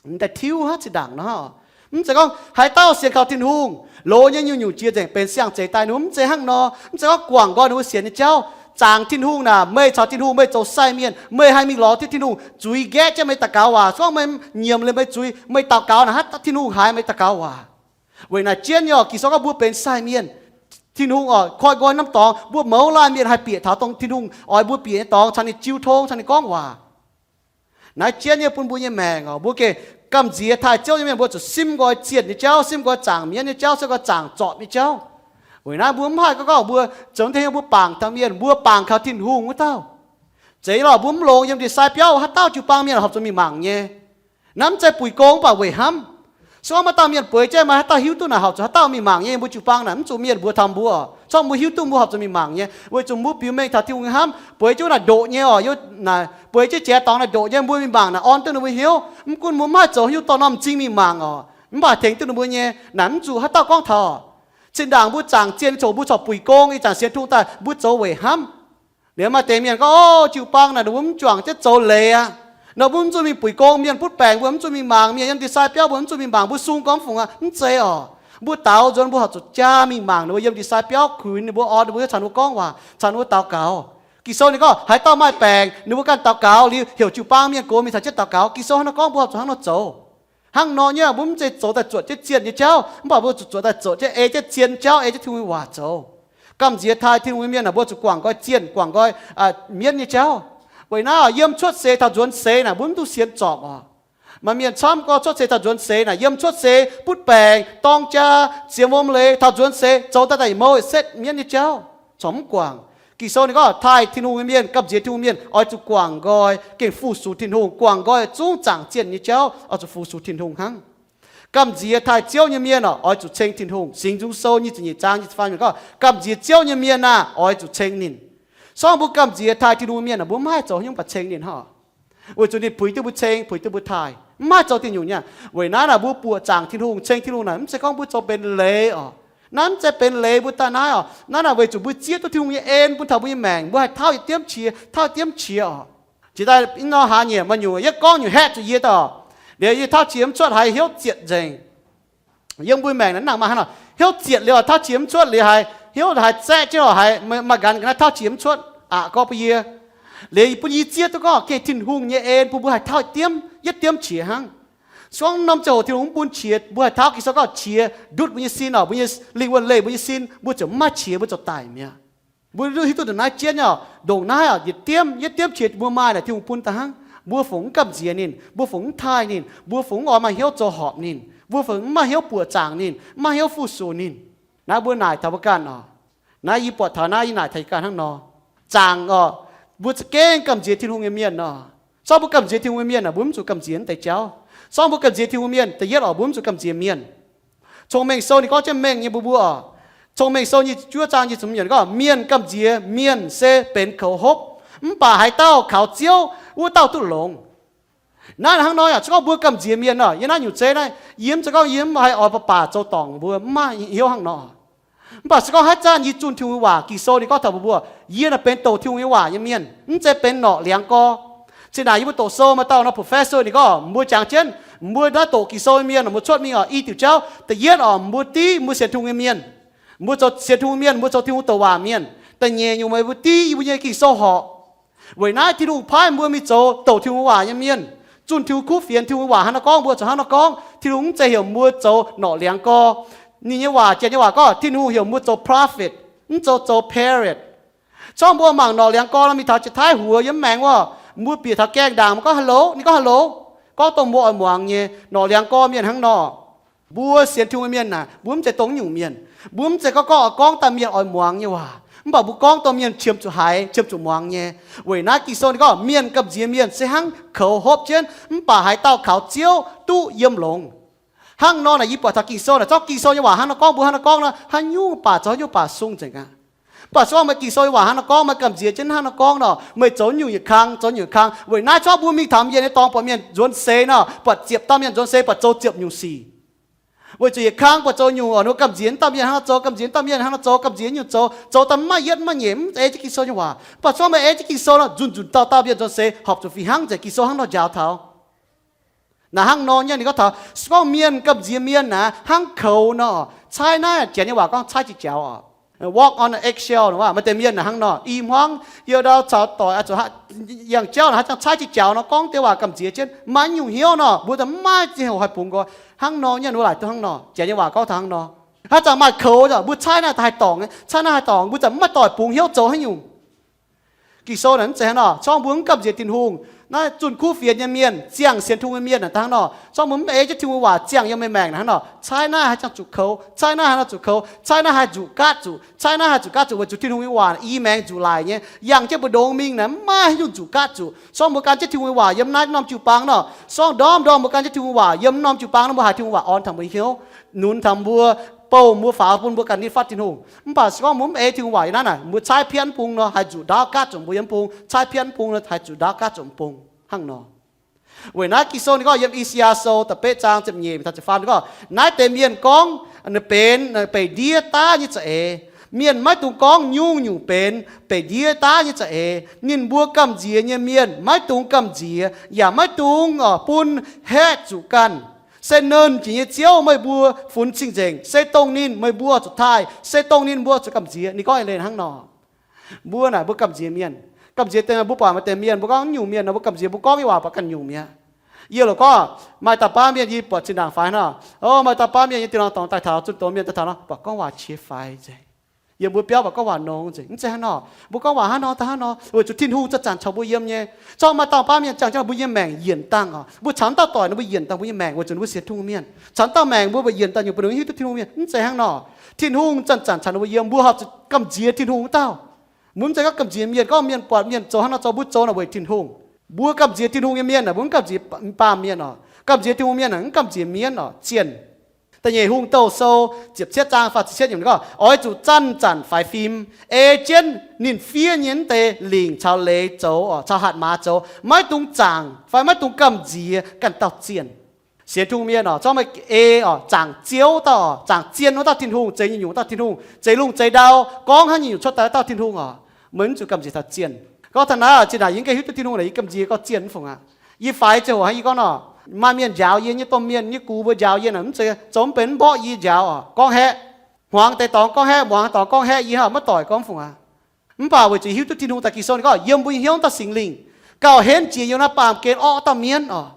Ninh daaih tiuv hnangv zinh ndaangc nor. Mv zeiz gorngv haaix dauh sienx kaux Tin-Hungh, loz nyei nyungc-nyungc jiex nzengc benx siang-zeix daaih, ninh mbuo mv zeiz hnangv nor. Mv zeiz gorngv guangc nqoi ninh mbuo sienx nyei jauv. Zaangc Tin-Hungh naaic, meih caux Tin-Hungh meih zoux sai mienh, meih haih mingh lorz Tin-Hungh zuiz nqaeqv jienv meih daux gaux waac. Se gorngv meih nyiemc liuz meih zuiz, meih daux gaux naaic, haaix dauh Tin-Hungh haiz meih daux gaux waac? Weic naaic jienv nyei oc, Ging-Sou gorngv mbuo benx sai mienh. Tin-Hungh oc, koi nqoi norm dorngx, mbuo mouz laanh mienh haih bieqc taux dongh Tin-Hungh oix mbuo bieqc nyei dorngx, caux ninh jiu tong, caux ninh gorngv waac. Naaiv jienv nyei bun mbuo nyei maengc oc, mbuo gengh gamh nziex taaih Ziouv nyei mienh, mbuo zuqc simv nqoi zienh nyei jauv, simv nqoi zaangc mienv nyei jauv, simv nqoi zaangc zorpc nyei jauv. Weic naaiv mbuo mv haih gorngv gorngv mbuo zoux deix mbuo bangc taux mienh, mbuo bangc kaux Tin-Hungh wuov dauh. Zeiz lorqc, mbuo mv longx yiem ndie-sai biauv haaix dauh jiu-baang mienh horpc zuqc mingh mangc nyei. Naaiv mv zeiz buic gong mv baac weic hnamv. Se gorngv maaih dauh mienh bueix jienv, maaih haaix dauh hiuv duqv naaic horpc zuqc haaix dauh mingh mangc nyei, mbuo jiu-baang naaic mv zuqc mienh mbuox taux mbuo oc. Se gorngv mbuo hiuv duqv mbuo horpc zuqc mingh mangc nyei, weic zuqc mbuo biux mengh taux Tin-Hungh nyei hnamv. Bueix jienv naaic ndoqc nyei oc, naaic bueix jienv jiex dorngx naaic ndoqc nyei, mbuo mingh mangc naaic orn duqv ninh mbuo hnyouv. Mv gunv mbuo mv haih zoux haaix nyungc dorh norm m'zing mingh mangc oc, mv baac tengx duqv ninh mbuo nyei naaic mv zuqc haaix dauh gorngv taux. Zinh ndaangc mbuo zaangc zienh coc mbuo corc buic gong, ih zanc sienx Tin-Hungh daaih mbuo zoux weic hnamv. Liuz maaih deix mienh gorngv, o, jiu-baang naaic ninh mbuo mv juangc jienv zoux leiz aqv. Nor mbuo mv zuqc mingh buic gong, mienh butv baengc mbuo mv zuqc mingh mangc, mienh yiem ndie-sai biauv mbuo mv zuqc mingh mangc, mbuo sung gormx fungc aqv. Mv zeiz oc. Mbuo daaux nzuonx mbuo horpc zuqc jaa mingh mangc ninh mbuo yiem ndie-sai biauv, kuinx ninh mbuo, orn ninh mbuo, caux ninh mbuo gorngv waac, caux ninh mbuo daux gaux. Ging-Sou ninh gorngv haaix dauh maaih baengc ninh mbuo ganh daux gaux liuz heuc jiu-baang mienh gox mingh caux jienv daux gaux. Ging-Sou hnangv nor gorngv mbuo horpc zuqc hnangv nor zoux. Hnangv nor nyei, mbuo mv zeiz zoux daaih zuotc jienv zienh nyei jauv, mv baac mbuo zuqc zoux daaih zoux jienv ei jienv zienh jauv, ei jienv Tin-Hungh nyei waac zoux. Gamh nziex taaih Tin-Hungh nyei mienh naaic, mbuo zuqc guangc nqoi zienh, guangc nqoi mienv nyei jauv. Weic naaiv yiem cuotv seix taux nzuonx seix naaic mbuo mv duqv sienx zorpc oc. Maaih mienh camv gorngv cuotv seix taux nzuonx seix naaic, yiem cuotv seix butv baengc, dorng jaa, ziex wuom leiz, taux nzuonx seix zoux daaih daaih mouz setv mienv nyei jauv, corc mv guangc. Ging-Sou ninh gorngv taaih Tin-Hungh nyei mienh, gamh nziex Tin-Hungh mienh oix zuqc guangc nqoi, gengh fu-sux Tin-Hungh, guangc nqoi zungv zaangc zienh nyei jauv oix zuqc fu-sux Tin-Hungh hnangv. Gamh nziex taaih Ziouv nyei mienh oc, oix zuqc ceng Tin-Hungh. Singx Nzung Sou nyic ziepc nyeic zaang nyic ziepc faam yiemc gorngv, gamh nziex Ziouv nyei mienh aah, oix zuqc ceng ninh. Se gorngv mbuo gamh nziex taaih Tin-Hungh mienh aah, mbuo mv haih zoux haaix nyungc baac ceng ninh hnangv. Weic zuqc ninh puix duqv mbuo ceng, puix duqv mbuo taaih. Mv maaih zoux diuh nyungc nyei. Weic naaiv naaic mbuo buoqc zaangc Tin-Hungh, ceng Tin-Hungh naaic mv zeiz gorngv mbuo zoux benx leiz oc. Naaiv mv zeiz benx leiz mbuo daaih naaiv oc. Naaiv naaic weic zuqc mbuo zieqv duqv Tin-Hungh nyei en bun taux mbuo nyei maengc, mbuo haih tauv yietc diemv qiex, tauv yietc diemv qiex oc. Jiex daaih nor hlaax nyieqc maaih nyungc yie gorngv nyungc haeqv zuqc yie daaih oc. Liuz yie tauv qiex mv cuotv haiz hnyouv zietc nzengc. Yiem mbuo maengc naaic mv nangc maaih hnangv nor, hnyouv zietc liuz tauv qiex mv cuotv liuz haiz hnyouv haiz zaeqv jienv oc, haiz maaih nqanx ga'naaiv tauv qiex mv cuotv aqc gorngv bun yie. Liuz bun yie zieqv duqv gorngv gengh Tin-Hungh nyei en bun mbuo haih tauv yietc diemv, yietc diemv qiex hnangv. Se gorngv norm ziangh hoc Tin-Hungh mv bun qiex, mbuo haih tauv Ging-Sou gorngv qiex ndutv mbuo nyei sin oc, mbuo nyei lingh wuonh leih mbuo nyei sin, mbuo ziouc mv maaih qiex, mbuo ziouc daic mi'aqv. Mbuo hiuv duqv ndongc naaiv jienv nyei oc, ndongc naaiv oc, yietc diemv, yietc diemv qiex mbuo maaih naaic Tin-Hungh bun daaih hnangv. Mbuo fungc mv gamh nziex ninh, mbuo fungc mv taaih ninh, mbuo fungc mv oix maaih hnyouv zoux horpc ninh, mbuo fungc mv maaih hnyouv buoqc zaangc ninh, mv maaih hnyouv fu-sux ninh. Naaiv mbuo naaic taux mbuo ganh oc. Naaiv yie buatc taux naaiv yie naaic taux yie ganh hnangv nor. Zaangc oc, mbuo za'gengh gamh nziex Tin-Hungh nyei mienh oc. Se gorngv mbuo gamh nziex Tin-Hungh nyei mienh aah, mbuo mv zuqc gamh nziex naaiv deix jauv. Se gorngv mbuo gamh nziex Tin-Hungh mienh, da'yietv oc, mbuo mv zuqc gamh nziex mienh. Cong-Mengh Sou ninh gorngv jienv mengh nyei mbuo mbuo oc. Cong-Mengh Sou nyei juov zaang nyei ziepc nyeic gorngv, mienh gamh nziex mienh se benx koux hopv, mv baac haaix dauh kaux Ziouv, wuov dauh duqv longx. Naaiv hnangv nor yaac se gorngv mbuo gamh nziex mienh oc, yiem naaiv nyungc zeiv naaiv, yie mv zeiz gorngv yie mv haih oix baac baac zoux dorngc mbuo, mv maaih hnyouv hnangv nor. Mv baac se gorngv haaix zanc yie zunh Tin-Hungh nyei waac, Ging-Sou ninh gorngv taux mbuo mbuo, yie naaic benx doqc Tin-Hungh nyei waac nyei mienh, mv zeiz benx norqc liangx gorx. Zinh ndaangc yie mbuo doqc sou maaih dauh nor professor ninh gorngv mbuo jangx jienv, mbuo naaiv doqc Ging-Sou nyei mienh mbuo cuotv mingh oc, i diuc jauv, da'yietv oc, mbuo div mbuo sienx Tin-Hungh nyei mienh. Mbuo zoux sienx Tin-Hungh mienh, mbuo zoux Tin-Hungh douc waac mienh. Da'nyeic nyungc meih mbuo div yie mbuo nyei Ging-Sou horqc. Weic naaiv Tin-Hungh paaiv mbuo mingh zoux doqc Tin-Hungh waac nyei mienh, zunh Tin-Hungh kuv fienx, Tin-Hungh waac hnangv nor gorngv mbuo zoux hnangv nor gorngv. Tin-Hungh mv zeiz heuc mbuo zoux norqc liangx gorx. Ninh nyei waac, Janx nyei waac gorngv Tin-Hungh heuc mbuo zoux prophet, mv zoux zoux parrot. Se gorngv mbuo mangc norqc liangx gorx nor mingh taux jiex taiv huox yiem maengx wuov, mbuo bieqc taux gaengh ndaangc mbuo gorngv hello, ninh gorngv hello, gorngv dongh mbuo oix muangx nyei. Norqc liangx gorx mienh hnangv nor. Mbuo sienx Tin-Hungh mienh naaic, mbuo mv zeiz dongh nyungc mienh. Mbuo mv zeiz gorngv gorngv daaih mienh oix muangx nyei waac, mv baac mbuo gorngv dongh mienh qiemx zuqc haiz, qiemx zuqc muangx nyei. Weic naaiv Ging-Sou ninh gorngv mienh gamh nziex mienh se hnangv koux hopv jienv, mv baac haaix dauh kaux Ziouv duqv yiem longx. Hnangv nor naaic yie buatc taux Ging-Sou naaic, zorqv Ging-Sou nyei waac hnangv nor gorngv mbuo hnangv nor gorngv nor, haaix nyungc baac zoux haaix nyungc baac sung nzengc aqv. Mv baac se gorngv meih Ging-Sou nyei waac hnangv nor gorngv, meih gamh nziex jienv hnangv nor gorngv nor, meih zoux nyungc yietc kang, zoux nyungc yietc kang. Weic naaiv zorqv mbuo mingh taux mienh nyei dorngx buatc mienh nzuonx seix nor, buatc ziepc dauh mienh nzuonx seix buatc zoux ziepc nyungc sic. Weic zuqc yietc kang buatc zoux nyungc oc, ninh mbuo gamh nziex dauh mienh hnangv nor zoux, gamh nziex dauh mienh hnangv nor zoux, gamh nziex nyungc zoux, zoux daaih mv maaih yietv mv maaih nyeic, mv ei jienv Ging-Sou nyei waac. Mv baac se gorngv meih ei jienv Ging-Sou nor, nzunc nzunc dauh dauh mienh nzuonx seix horpc zuqc fih hnangv nzengc, Ging-Sou hnangv nor njaaux taux. Naaic hnangv nor nyei ninh gorngv taux, se gorngv mienh gamh nziex mienh naaic hnangv koux nor, caaiv naaiv Janx nyei waac gorngv caaiv jiex jaux oc. Walk on the eggshell, maaih deix mienh naaic hnangv nor, i hmuangv, youh ndau caux doic, yangh jauv naaic haaix zanc caaiv jiex jaux nor, gorngv deix waac gamh nziex jienv, maiv nyungc hnyouv nor, mbuo daaih mv maaih ziangh hoc haih bungx nqoi. Hnangv nor nyei mbuo laaic duqv hnangv nor, Janx nyei waac gorngv taux hnangv nor. Haaix zanc maaih koux, mbuo caaiv naaiv haih dorngc, caaiv naaiv haih dorngc, mbuo zanc mv maaih doic bungx hnyouv zoux haaix nyungc. Ging-Sou naaic mv zeiz hnangv nor, se gorngv mbuo mv gamh nziex Tin-Hungh, naaiv zunh kuv fienx nyei mienh, ziangh sienx Tin-Hungh nyei mienh naaic hnangv nor, se gorngv mbuo mv ei jienv Tin-Hungh waac ziangh yiem meih maengc naaic hnangv nor, caaiv naaiv haaix zanc zuqc koux, caaiv naaiv haaix nor zuqc koux, caaiv naaiv haih nzuqc gaatv zuqc, caaiv naaiv haih zuqc gaatv zuqc, weic zuqc Tin-Hungh nyei waac i maengx nzuqc laic nyei, yangh jienv mbu'ndongx mingh naaic mv maaih haaix nyungc nzuqc gaatv zuqc. Se gorngv mbuo gan jienv Tin-Hungh nyei waac yiem naaiv norm jiu-baang nor, se gorngv ndorm ndorm mbuo gan jienv Tin-Hungh nyei waac yiem norm jiu-baang nor, mbuo haiz Tin-Hungh waac orn taux mbuo hnyouv, nunc taux mbuo, bouh mbuo, faaux bun mbuo ganh nitv fatv Tin-Hungh. Mv baac se gorngv mbuo mv ei Tin-Hungh waac yiem naaiv naaic, mbuo caaiv piatv mv bung nor, haih nzuqc ndaauv gaatv zuqc mbuo yiem mv bung, caaiv piatv mv bung nor, haih nzuqc ndaauv gaatv zuqc mv bung hnangv nor. Weic naaiv Ging-Sou ninh gorngv yiem I^saa^yaa Sou da'betv zaang ziepc nyeic taux ziepc faam ninh gorngv, naaiv deix mienh gorngv ninh benx beic ndiev daav nyei za'eix. Mienh maiv dungx gorngv nyungc-nyungc benx beic ndiev daav nyei za'eix. Ninh mbuo gamh nziex nyei mienh maiv dungx gamh nziex, yaac maiv dungx, orqc, bun haeqv zuqc ganh. Se Nernh Jiex nyei Ziouv meih mbuo funx cing-nzengc. Se dongh ninh meih mbuo zuqc taaih. Se dongh ninh mbuo zuqc gamh nziex. Ninh gorngv eix leiz hnangv nor. Mbuo naaic mbuo gamh nziex mienh. Gamh nziex deix mbuo buatc maaih deix mienh, mbuo gorngv nyungc mienh nor, mbuo gamh nziex mbuo gorngv nyei waac buatc ganh nyungc mi'aqv. Yie loc gorngv maaih dauh baav mienh, yie buatc zinh ndaangc faix nor, o, maaih dauh baav mienh nyei dieh norm dorngx daaih taux zunh doz mienh daaih taux nor, buatc gorngv waac qiex faix nzengc. Yiem mbuo biauv buatc gorngv waac nongx nzengc. Mv zeiz hnangv nor. Mbuo gorngv waac hnangv nor daaih hnangv nor weic zuqc Tin-Hungh zanc-zanc caux mbuo yiem nyei. Zorqv maaih dauh baav mienh ziangh jienv mbuo yiem maengc yienc dangh oc. Mbuo caux dauh doic nor mbuo yienc dangh mbuo nyei maengc weic zuqc mbuo sienx Tin-Hungh mienh. Caux dauh maengc mbuo mbuo yienc dangh nyungc bun ninh hiuv duqv Tin-Hungh mienh. Mv zeiz hnangv nor. Tin-Hungh zanc-zanc caux ninh mbuo yiem, mbuo horpc zuqc gamh nziex Tin-Hungh wuov dauh. Mbuo mv zeiz gorngv gamh nziex mienh, gorngv mienh buatc mienh zoux hnangv nor zoux mbuo zoux naaic weic Tin-Hungh. Mbuo gamh nziex Tin-Hungh nyei mienh aah, mbuo mv gamh nziex baamh mienh oc. Gamh nziex Tin-Hungh mienh aah, mv gamh nziex mienh oc, zienh. Da'nyeic Hungh Douh Sou ziepc cietv zaang faah ziepc cietv yiemc gorngv, oix zuqc zanc-zanc faix fim, ei jienv ninh fiev nyei wuov deix lingc caux leiz zoux, caux hatc maaz zoux, maiv dungx zaangc fai maiv dungx gamh nziex ganh dauh zienh. Sienx Tin-Hungh mienh oc, zorqv meih ei oc, zaangc Ziouv dauh oc, zaangc zienh wuov dauh Tin-Hungh, zeix nyungc-nyungc dauh Tin-Hungh, zeix lungh zeix ndau, gorngv haaix nyungc-nyungc cuotv daaih dauh Tin-Hungh oc. Meih mv zuqc gamh nziex taux zienh. Gorngv taux naaiv oc, zinh ndaangc yie mv gaengh hiuv duqv Tin-Hungh naaic, yie gamh nziex gorngv zienh mv fungc aqv. Yie faix ziangh hoc hnangv yie gorngv nor, maaih mienh njaaux yie nyei, domh mienh nyei gux mbuo njaaux yie naaic, mv zeiz zoux mv benx mv mborqv yie njaaux oc. Gorngv haeqv, hmuangx deix dorngx gorngv haeqv, muangx dorngx gorngv haeqv, yie hnangv maiv doic gorngv mv fungc aqv. Mv baac weic zuqc hiuv duqv Tin-Hungh daaih Ging-Sou ninh gorngv, yiem mbuo nyei hnyouv dauh Singx Lingh gauh henv jiex yiem naaiv baamh gen orqv dauh mienv oc.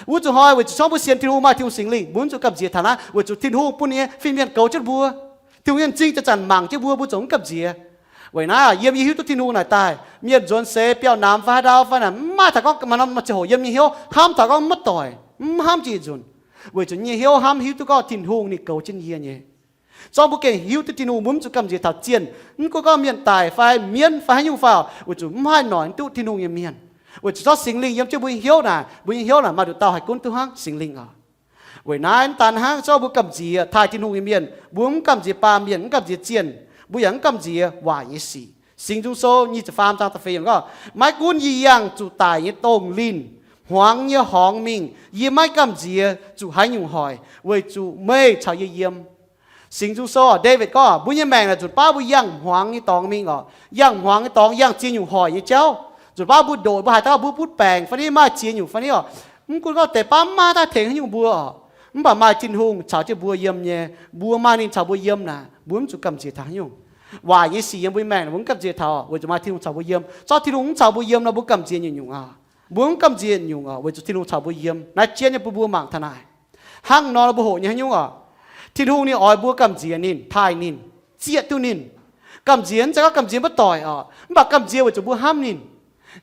Wuov zuqc hnoi weic zuqc gorngv mbuo sienx Tin-Hungh maaih Tin-Hungh Singx Lingh, mbuo mv zuqc gamh nziex taux naaiv, weic zuqc Tin-Hungh bun ninh nyei fin-mienh goux jienv mbuo. Tin-Hungh nyei m'zing zanc-zanc mangc jienv mbuo, mbuo zuqc mv gamh nziex. Weic naaiv yiem yie hiuv duqv Tin-Hungh naaic daaih, mienh nzuonx seix biauv-namx fai haaix ndau fai naaic, mv maaih taux gorngv maaih norm ziangh hoc yiem nyei hnyouv hnamv taux gorngv maiv doic, mv hnamv jiex nzunc. Weic zuqc nyei hnyouv hnamv hiuv duqv gorngv Tin-Hungh ninh goux jienv yie nyei. Zorqv mbuo gengh hiuv duqv Tin-Hungh, mbuo mv zuqc gamh nziex taux zienh. Mv gunv gorngv mienh daic fai mienv fai haaix nyungc fai oc, weic zuqc mv haih noic duqv Tin-Hungh nyei mienh, weic zuqc zorqv Singx Lingh yiem jienv mbuo nyei hnyouv naaic, mbuo nyei hnyouv naaic maaih nduqc dauh haih gunv duqv hnangv Singx Lingh oc. Weic naaiv mv daan hnangv, zorqv mbuo gamh nziex taaih Tin-Hungh nyei mienh, mbuo mv gamh nziex baamh mienh, mv gamh nziex zienh, mbuo yaac mv gamh nziex waaic nyei sic. Singx Nzung Sou nyic ziepc faam zaang da'feix yiemc gorngv, maiv gunv yie yangh zuqc daic nyei dongh linh, hmuangx nyei horngz mingh, yie maiv gamh nziex zuqc haaix nyungc hoic, weic zuqc meih caux yie yiem. Singx Nzung Sou oc, Ndaawitv gorngv, mbuo nyei maengc naaic nzunc baav mbuo yangh hmuangx nyei dorngx mingh oc, yangh hmuangx nyei dorngx, yangh ziex nyungc hoic nyei jauv. Nzunc baav mbuo ndoqc, mbuo haaix dauh mbuo butv baengc fai ni, maaih ziex nyungc fai ni oc. Mv gunv gorngv deix baav maiv maaih daaih tengx haaix nyungc mbuo oc, mv baac maaih Tin-Hungh caux jienv mbuo yiem nyei, mbuo maaih ninh caux mbuo yiem naaic, mbuo mv zuqc gamh nziex taux haaix nyungc. Waaic nyei sic yiem mbuo nyei maengc naaic mbuo mv gamh nziex taux oc, weic zuqc maaih Tin-Hungh caux mbuo yiem. Zorqv Tin-Hungh mv caux mbuo yiem nor, mbuo gamh nziex nyungc-nyungc oc. Mbuo mv gamh nziex nyungc oc, weic zuqc Tin-Hungh caux mbuo yiem. Naaiv jienv nyei bun mbuo mangc taux naaic. Hnangv nor mbuo hoqc nyei haaix nyungc oc? Tin-Hungh ninh oix mbuo gamh nziex ninh, taaih ninh, zieqv duqv ninh. Gamh nziex mv zeiz gorngv gamh nziex maiv doic oc, mv baac gamh nziex weic zuqc mbuo hnamv ninh.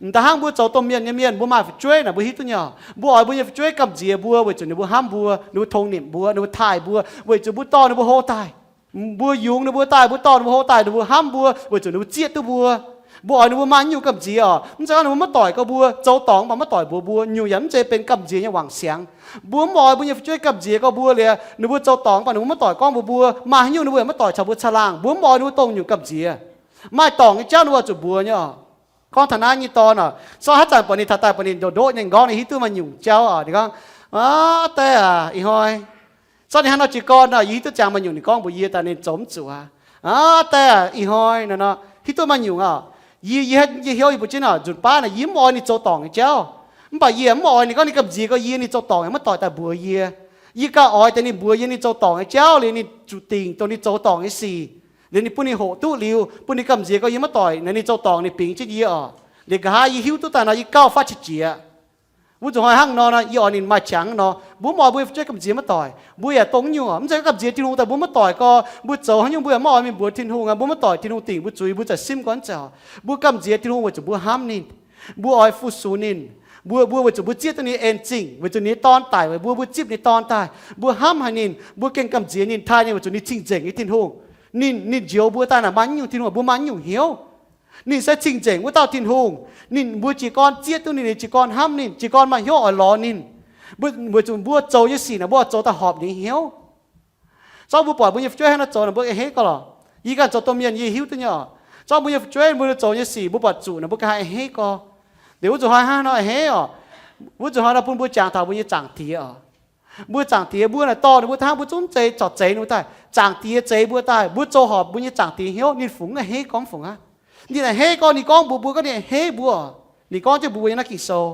M'daaih hnangv mbuo zoux domh mienh nyei mienh, mbuo maaih fu'jueiv naaic, mbuo hiuv duqv nyei oc. Mbuo oix mbuo nyei fu'jueiv gamh nziex mbuo weic zuqc ninh mbuo hnamv mbuo, ninh mbuo tong nimc mbuo, ninh mbuo taaih mbuo, weic zuqc mbuo dorh ninh mbuo hlo daaih. Mbuo yungz ninh mbuo daaih, mbuo dorh ninh mbuo hlo daaih, ninh mbuo hnamv mbuo, weic zuqc ninh mbuo zieqv duqv mbuo. Mbuo oix ninh mbuo maaih haaix nyungc gamh nziex oc, mv zeiz gorngv ninh mbuo maiv doic gorngv mbuo, zoux dorngc mv baac maiv doic mbuox mbuo, nyungc yaac mv zeiz benx gamh nziex nyei wangc siangx. Mbuo mv oix mbuo nyei fu'jueiv gamh nziex gorngv mbuo liuz, ninh mbuo zoux dorngc mv baac ninh mbuo maiv doic gorngv mbuox mbuo, maaih haaix nyungc ninh mbuo yaac maiv doic caux mbuo caangh laangh. Mbuo mv oix ninh mbuo dongh nyungc gamh nziex. Maaih dorngc nyei jauv ninh mbuo zuqc mbuox nyei oc. Gorngv taux naaiv nyei dorn oc, sortv haaix zanc buatc ninh taux daaih buatc ninh ndoqc ndoqv nyei nqorngv, ninh hiuv duqv maaih nyungc jauv oc. Ninh gorngv, aav, daaih aac, ih hnoi, zorqv ninh hnangv nor jiez gorn nor, yie hiuv duqv ziangx maaih nyungc ninh gorngv mbuox yie daaih ninh zoux mv zuqc aqv. Aav, daaih aac, ih hnoi nor nor, hiuv duqv maaih nyungc oc. Yie, yie, yie hnyouv yie mbuox jienv oc, nzunc baav naaic yie mv oix ninh zoux dorngc nyei jauv. Mv baac yie mv oix ninh gorngv ninh gamh nziex gorngv yie, ninh zoux dorngc yaac maiv doic daaih mbuox yie. Yie gauh oix deix ninh mbuox yie ninh zoux dorngc nyei jauv liuz ninh zuqc dingc dongh ninh zoux dorngc nyei sic, liuz ninh bun ninh hoqc duqv liuz, bun ninh gamh nziex gorngv yie maiv doic naaic ninh zoux dorngc ninh bingx jienv yie oc. Liuz nqa'haav yie hiuv duqv daaih nor, yie gauh faatv qiex jiez. Wuov nzunc hnoi hnangv nor, yie oix ninh maaih qangx nor, mbuo mv oix mbuo nyei fu'jueiv gamh nziex maiv doic. Mbuo yaac dongh nyungc, mv zeiz gorngv gamh nziex Tin-Hungh daaih mbuo maiv doic gorngv, mbuo zoux haaix nyungc mbuo yaac mv oix mingh mbuox Tin-Hungh aqv, mbuo maiv doic Tin-Hungh dingc mbuo zuiz, mbuo za'gengh simv gorngv mv zeiz oc. Mbuo gamh nziex Tin-Hungh weic zuqc mbuo hnamv ninh. Mbuo oix fu-sux ninh. Mbuo, mbuo weic zuqc mbuo zieqv duqv ninh en zingh, weic zuqc ninh nyei Dorn daic weic mbuo, mbuo zipv ninh nyei Dorn daaih, mbuo hnamv haic ninh, mbuo gengh gamh nziex ninh, taaih ninh weic zuqc ninh cing-nzengc nyei Tin-Hungh. Ninh, ninh njoux mbuo daaih naaic maaih nyungc Tin-Hungh, mbuo maaih nyungc hnyouv. Ninh se cing-nzengc wuov dauh Tin-Hungh. Ninh, mbuo jiez gorn zieqv duqv ninh, jiez gorn hnamv ninh, jiez gorn maaih hnyouv oix lorz ninh. Mbuo, weic zuqc mbuo zoux nyei sic naaic mbuo oix zoux daaih horpc ninh nyei hnyouv. Zorqv mbuo buatc mbuo nyei fu'jueiv hnangv naaiv zoux naaic mbuo a'hneiv gorx lorqc. Yie ganh zoux domh mienh yie hiuv duqv nyei oc. Zorqv mbuo nyei fu'jueiv mbuo zoux nyei sic mbuo buatc zuqc naaic mbuo ganh haih a'hneiv gorx. Liuz wuov nzunc hnoi hnangv nor a'hneiv oc. Wuov nzunc hnoi nor bun mbuo jangx taux mbuo nyei Zaangc Diex oc. Mbuo Zaangc Diex mbuo naaic dorh ninh mbuo hnangv mbuo zungv zeiz corc zeix ninh mbuo daaih. Zaangc Diex zeix mbuo daaih, mbuo zoux horpc mbuo nyei Zaangc Diex hnyouv, ninh fungc a'hneiv gorngv fungc aqv. Ninh a'hneiv gorngv ninh gorngv mbuox mbuo gorngv ninh a'hneiv mbuo. Ninh gorngv jienv mbuox mbuo yiem naaiv Ging-Sou.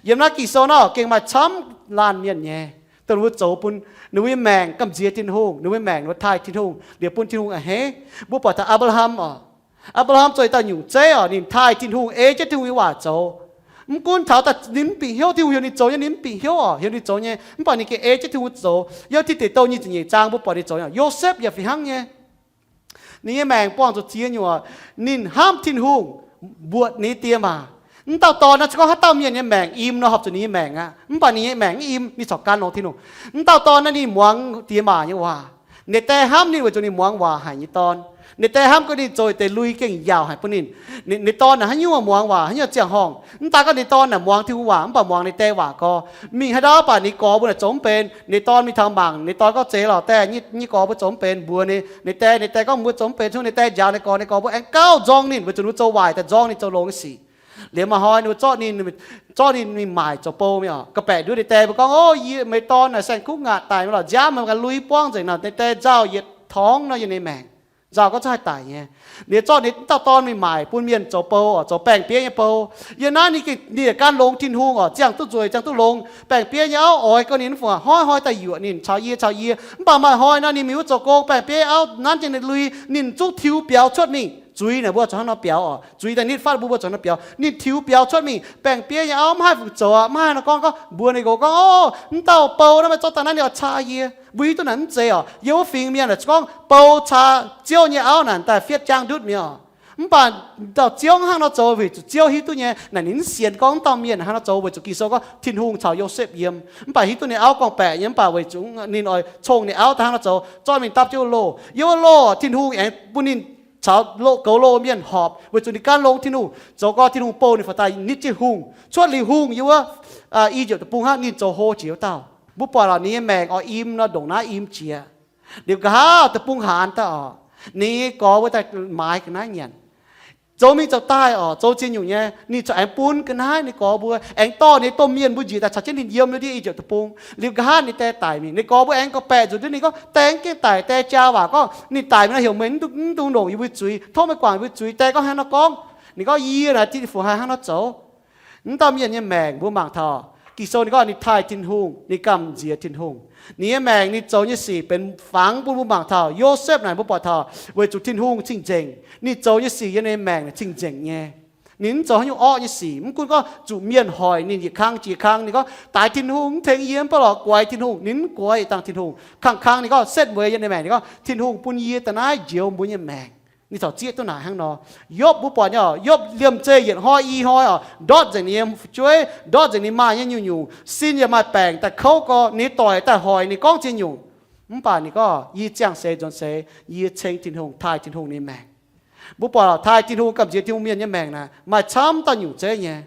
Yiem naaiv Ging-Sou nor gengh maaih camv laanh mienh nyei, dongh ninh mbuo zoux bun ninh mbuo nyei maengc gamh nziex Tin-Hungh, ninh mbuo nyei maengc ninh mbuo taaih Tin-Hungh liuz bun Tin-Hungh a'hneiv. Mbuo buatc taux Apc^laa^ham oc. Apc^laa^ham zoux yietc dauh nyungc zeiv oc, ninh taaih Tin-Hungh, ei jienv Tin-Hungh nyei waac zoux. Mv gunv taux daaih ninh mv bieqc hnyouv, Tin-Hungh heuc ninh zoux nyei, ninh mv bieqc hnyouv oc, heuc ninh zoux nyei, mv baac ninh gengh ei jienv Tin-Hungh zoux. Yiem Tin Deic Douh nyic ziepc nyeic zaang mbuo buatc ninh zoux nyei. Yosepv yaac fih hnangv nyei. Ninh nyei maengc buangh zuqc ziex nyungc. Ninh hnamv Tin-Hungh, mbuoqc ninh nyei die maac. Mv dauh dorn naaiv se gorngv haaix dauh mienh nyei maengc im nor horpc zuqc ninh nyei maengc aqv. Mv baac ninh nyei maengc mv im, ninh corc gan longx Tin-Hungh. Mv dauh dorn naaiv ninh muangx die maac nyei waac. Ninh die hnamv ninh weic zuqc ninh muangx waac haic nyei dorn. Ninh die hnamv gorngv ninh zoux deix lui gengh yaauc haic bun ninh. Ninh, ninh dorn naaic haaix nyungc muangx waac, haaix nyungc ziangh horngh. Mv daan gorngv ninh dorn naaic muangx Tin-Hungh waac, mv baac muangx ninh die waac gorx. Mingh haaix ndau mv baac ninh gorx mbuo naaic zoux mv benx. Ninh dorn mingh taux mangc, ninh dorn gorngv, Zeiz lorqc, die, nyei gorx mbuo zoux mv benx. Mbuox ninh, ninh die, ninh die gorngv mbuo zoux mv benx, ninh die njaaux ninh gorx, ninh gorx mbuo aengx gauh nzorng ninh, weic zuqc ninh zoux waaic daaih nzorng ninh zoux longx nyei sic. Liemh maaih hnoi ninh mbuo zorqv ninh, zorqv ninh mingh maaic zoux bou mingh oc. Ga'baeqc nduov ninh die mbuo gorngv, O, yie, meih dorn naaic saeng-kuv ngaatc daic mingh lorqc, nziaamv meih ganh lui buangv nzengc nor. Ninh die nzauh yietc torngv nor yiem ninh maengc. Nzauh gorngv cuotv haih daic nyei. Ninh zorqv ninh dauh dorn mingh maaic bun mienh zoux bou oc, zoux baeng-bieiv nyei bou. Yiem naaiv ninh gengh, ninh yaac gan longx Tin-Hungh oc, ziangh duqv nzueic, ziangh duqv longx. Baeng-bieiv nyei auv oix gorngv ninh mv fungc hnoi-hnoi daaih yuoqc ninh, caux yie, caux yie. Mv baac maaih hnoi nor ninh mingh wuov zoux gong, baeng-bieiv auv nanv jienv ninh lui, ninh zungv tiux biaux cuotv mingh. Zuiz naaic mbuo zuqc hnangv nor biaux oc, zuiz daaih nitv fatv mbuo, mbuo zuqc hnangv nor biaux. Ninh tiux biaux cuotv mingh, baeng-bieiv nyei auv mv haih fungc zoux aqv, mv haih nor gorngv, gorngv mbuox ninh nqox gorngv, O, mv dauh bou naaiv meih zorqv daaih naaiv ninh oix caa yie. Mbuo hiuv duqv naaic mv zeiz oc. Yiem wuov fingx mienh naaic gorngv bou caa ziouv nyei auv naaic daaih fietv jaang ndutv mi'aqv oc. Mv baac dauh ziouv hnangv nor zoux weic zuqc ziouv hiuv duqv nyei, naaic ninh mv sienx gorngv mv dauh mienh hnangv nor zoux weic zuqc Ging-Sou gorngv Tin-Hungh caux Yosepv yiem. Mv baac hiuv duqv ninh auv gorngv-baeqc nyei, mv baac weic zuqc ninh oix cong ninh auv daaih hnangv nor zoux, zorqv mingh dapv jienv wuov loh. Yiem wuov loh Tin-Hungh aengx bun ninh caux loh, goux loh mienh horpc, weic zuqc ninh gan longx Tin-Hungh. Zoux gau Tin-Hungh bou ninh faaux daaih nitv jienv hungh. Cuotv liuz hungh yiem wuov I^yipv Deic-Bung hnangv, ninh zoux hlo jiex wuov dauh. Mbuo buatc lorqc, ninh nyei maengc oix im nor, ndongc naaiv im jiex. Liuz nqa'haav deic-bung haanz daaih oc, ninh nyei gorx mbuo daaih maaiz ga'naaiv nyanc. Zoux mingh zoux daaih oc, zoux ziex nyungc nyei, ninh corc aengx bun ga'naaiv ninh gorx mbuo, aengx dorh ninh domh mienh mbuo njiec daaih caux jienv ninh yiem wuov ndiev I^yipv Deic-Bung. Liuz nqa'haav ninh die daic mingh, ninh gorx mbuo aengx gorngv-baeqc nzunc ndiev ninh gorngv, Die, aengx gengh daic, die jaa waac gorngv ninh daic mingh nor heuc meih mv dungx ndongc yie mbuo zuiz, tov meih guangc yie mbuo zuiz. Die gorngv haaix nor gorngv? Ninh gorngv, Yie naaic dinh fu haaix hnangv nor zoux? Mv dauh mienh nyei maengc mbuo mangc taux, Ging-Sou ninh gorngv ninh taaih Tin-Hungh, ninh gamh nziex Tin-Hungh. Ninh nyei maengc ninh zoux nyei sic benx fangx bun mbuo mangc taux. Yosepv naaic mbuo buatc taux weic zuqc Tin-Hungh cing-nzengc, ninh zoux nyei sic yiem ninh maengc naaic cing-nzengc nyei. Ninh mv zoux haaix nyungc orqv nyei sic. Mv gunv gorngv zuqc mienh hoic ninh yietc kang jiex kang, ninh gorngv, Daix Tin-Hungh, mv tengx yie, mv baac lorz guaix Tin-Hungh. Ninh mv guaix yietc dangh Tin-Hungh. Kang-kang ninh gorngv setv mueiz yiem ninh maengc, ninh gorngv, Tin-Hungh bun yie da'naaiv njoux mbuo nyei maengc. Ninh corc zieqv duqv naaic hnangv nor. Yopv mbuo buatc nyei oc, Yopv liemh zeih yietc hnoi i hnoi oc, ndortv nzengc ninh nyei fu'jueiv, ndortv nzengc ninh maaih nyei nyungc-nyungc, sin yaac maaih baengc daaih kouv gorx, ninh doic daaih hoic ninh gorngv ziex nyungc. Mv baac ninh gorngv, Yie ziangh seix nzuonx seix, yie ceng Tin-Hungh, taaih Tin-Hungh nyei maengc. Mbuo buatc taaih Tin-Hungh, gamh nziex Tin-Hungh mienh nyei maengc naaic maaih camv dauh nyungc zeiv nyei.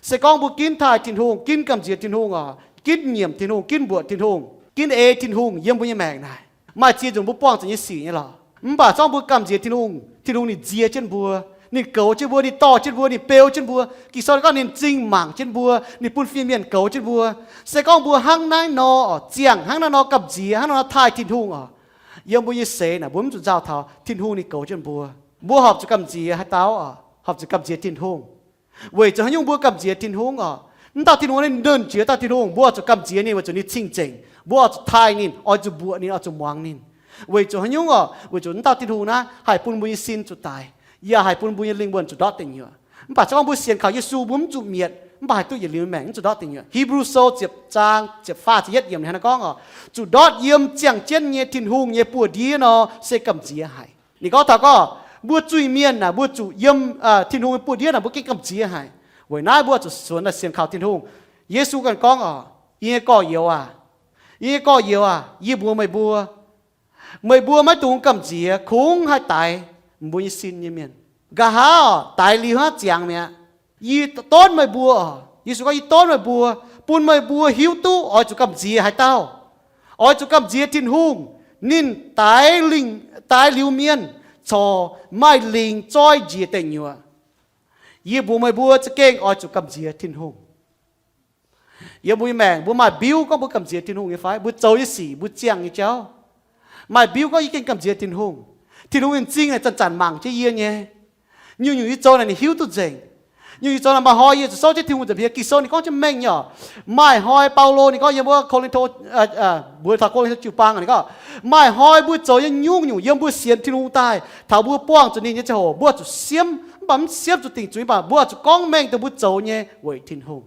Se gorngv mbuo ginv taaih Tin-Hungh, ginv gamh nziex Tin-Hungh oc, ginv nyiemc Tin-Hungh, ginv mbuoqc Tin-Hungh, ginv ei Tin-Hungh yiem mbuo nyei maengc naaic, maaih ziex nzunc mbuo buangh zuqc nyei sic nyei lorqc. Mv baac se gorngv mbuo gamh nziex Tin-Hungh, Tin-Hungh ninh nziex jienv mbuo, ninh goux jienv mbuo, ninh dorh jienv mbuo, ninh beu jienv mbuo. Ging-Sou ninh gorngv ninh zingh mangc jienv mbuo, ninh bun fin-mienh goux jienv mbuo. Se gorngv mbuo hnangv naaiv nor oc, ziangh hnangv naaiv nor, gamh nziex hnangv naaiv nor taaih Tin-Hungh oc, yiem mbuo nyei seix naaic mbuo mv zuqc nzauh taux Tin-Hungh ninh goux jienv mbuo. Mbuo horpc zuqc gamh nziex haaix dauh oc? Horpc zuqc gamh nziex Tin-Hungh. Weic zuqc haaix nyungc mbuo gamh nziex Tin-Hungh oc? Mv dauh Tin-Hungh ninh nernh jiex dauh Tin-Hungh, mbuo oix zuqc gamh nziex ninh weic zuqc ninh cing-nzengc. Mbuo oix zuqc taaih ninh, oix zuqc mbuoqc ninh, oix zuqc muangx ninh. Weic zuqc haaix nyungc oc? Weic zuqc mv dauh Tin-Hungh naaiv haih bun mbuo nyei sin zuqc daic, yaac haih bun mbuo nyei lingh wuonh zuqc ndortv deic nyuoqc. Mv baac se gorngv mbuo sienx kaux Yesu mbuo mv zuqc mietc, mv baac haih duqv yietc liuz maengc mv zuqc ndortv deic nyuoqc. Hipv^lu Sou ziepc zaang ziepc faah ziepc yietv yiemc ninh hnangv naaiv gorngv oc, zuqc ndortv yiem ziangh jienv nyei Tin-Hungh nyei buoz-ndiev nor se gamh nziex haic. Ninh gorngv taux gorngv, mbuo zuiz-mienh naaic mbuo zuqc yiem Tin-Hungh nyei buoz-ndiev naaic mbuo gengh gamh nziex haic. Weic naaiv mbuo zuqc suonx daaih sienx kaux Tin-Hungh. Yesu ganh gorngv oc, Yie nyei gorx-youz aac, yie nyei gorx-youz aac, yie mbuox meih mbuo, meih mbuo maiv dungx gamh nziex, kungx haih daix mbuo nyei sin nyei mienh. Nqa'haav oc, daix liuz hnangv ziangx mi'aqv. Yie donv meih mbuo oc, Yesu gorngv, Yie donv meih mbuo, bun meih mbuo hiuv duqv oix zuqc gamh nziex haaix dauh. Oix zuqc gamh nziex Tin-Hungh. Ninh daix lingh, daix liuz mienh, corc maaih lingc zoi njiec deic nyuoqc. Yie mbuox meih mbuo za'gengh oix zuqc gamh nziex Tin-Hungh. Yiem mbuo nyei maengc mbuo maaih mbiuv gorngv mbuo gamh nziex Tin-Hungh nyei fai? Mbuo zoux nyei sic, mbuo ziangh nyei jauv, maaih mbiuv gorngv yie gengh gamh nziex Tin-Hungh. Tin-Hungh ninh m'zing naaic zanc-zanc mangc jienv yie nyei. Nyungc-nyungc yie zoux naaic ninh hiuv duqv nzengc. Nyungc-nyungc yie zoux naaic maaih hnoi yie zuqc souv jienv Tin-Hungh nza'hmien. Ging-Sou ninh gorngv jienv mengh nyei oc. Maaih hnoi Baulo ninh gorngv yiem wuov Ko^lin^to, mbuox taux Ko^lin^to jiu-baang ninh gorngv, maaih hnoi mbuo zoux nyei nyungc-nyungc yiem mbuo sienx Tin-Hungh daaih, taux mbuo buangh zuqc ninh nyei ziangh hoc mbuo zuqc siemv, mv baac mv siemv zuqc dingc zuiz, mv baac mbuo zuqc gorngv mengh dongh mbuo zoux nyei weic Tin-Hungh.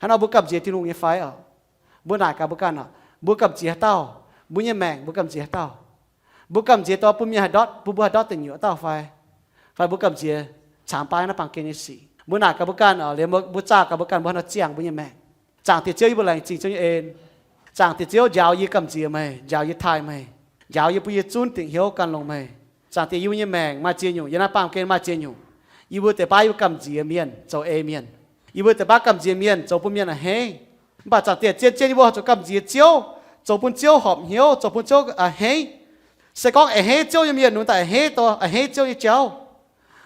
Hnangv nor mbuo gamh nziex Tin-Hungh nyei fai oc? Mbuo naaic gaax mbuo ganh oc. Mbuo gamh nziex haaix dauh? Mbuo nyei maengc mbuo gamh nziex haaix dauh? Mbuo gamh nziex dongh bun mienh haih ndortv, bun mbuo haih ndortv deic nyuoqc dauh fai? Fai mbuo gamh nziex caangx baav naaiv baamh gen nyei sic? Mbuo naaic gaax mbuo ganh oc. Liemh mbuo zaah gaax mbuo ganh, mbuo haaix nor ziangh mbuo nyei maengc. Zaangc Diex Ziouv, yie mbuo laengz zingh Ziouv nyei en. Zaangc Diex Ziouv, njaaux yie gamh nziex meih, njaaux yie taaih meih, njaaux yie bun yie zunv dingc hnyouv gan longx meih. Zaangc Diex, yie mbuo nyei maengc maaih ziex nyungc, yiem naaiv baamh gen maaih ziex nyungc. Yie mbuo deix baav yie mbuo gamh nziex mienh zoux ei mienh. Yie mbuo deix baav gamh nziex mienh zoux bun mienh a'hneiv. Mv baac Zaangc Diex, zien-zien yie mbuo horpc zuqc gamh nziex Ziouv, zoux bun Ziouv horpc hnyouv, zoux bun Ziouv a'hneiv. Se gorngv a'hneiv Ziouv nyei mienh, ninh daaih a'hneiv, a'hneiv Ziouv nyei jauv.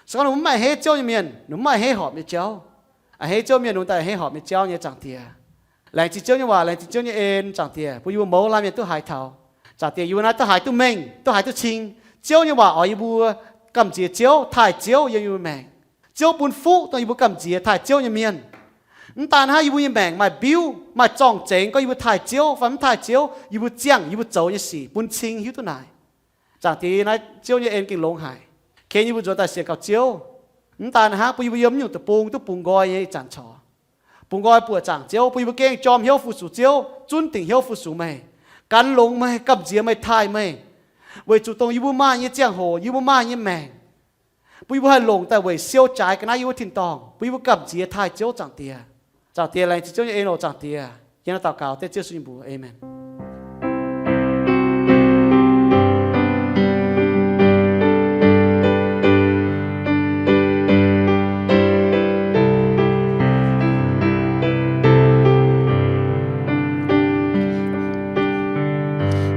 Se gorngv ninh mv a'hneiv Ziouv nyei mienh, ninh mv a'hneiv horpc nyei jauv. A'hneiv Ziouv mienh, ninh daaih a'hneiv horpc nyei jauv nyei, Zaangc Diex. Laengz zingh Ziouv nyei waac, laengz zingh Ziouv nyei en, Zaangc Diex, bun yie mbuo mouz laanh mienh duqv haiz taux. Zaangc Diex, yie mbuo naaiv duqv haiz duqv mengh, duqv haiz duqv cing. Ziouv nyei waac oix yie mbuo gamh nziex Ziouv, taaih Ziouv yiem yie mbuo maengc. Ziouv bun fuqv dongh yie mbuo gamh nziex taaih Ziouv nyei mienh. Mv daan hnangv, yie mbuo nyei maengc maaih mbiuv, maaih zorng-zengx gorngv yie mbuo taaih Ziouv fai mv taaih Ziouv, yie mbuo ziangh yie mbuo zoux nyei sic bun cing hiuv duqv naaic. Zaangc Diex, naaiv Ziouv nyei en gengh longx haic. Ken yie mbuo nzuonx daaih sienx kaux Ziouv. Mv daan hnangv, bun yie mbuo yiem nyungc deic-bung duqv bungx nqoi nyei ih zanc corc. Bungx nqoi buoqc zaangc Ziouv, bun yie mbuo gengh jorm hnyouv fu-sux Ziouv, zunv dingc hnyouv fu-sux meih, gan longx meih, gamh nziex meih, taaih meih. Weic zuqc dongh yie mbuo maaih nyei ziangh hoc, yie mbuo maaih nyei maengc, bun yie mbuo haih longc daaih weic siou jaaix ga'naaiv yie mbuo tin-dorngh, bun yie mbuo gamh nziex taaih Ziouv, Zaangc Diex. Zaangc Diex, laengz zingh Ziouv nyei en oc, Zaangc Diex. Yie naaiv daux gaux dengv Ziouv Yesu nyei mbuox. Aamen.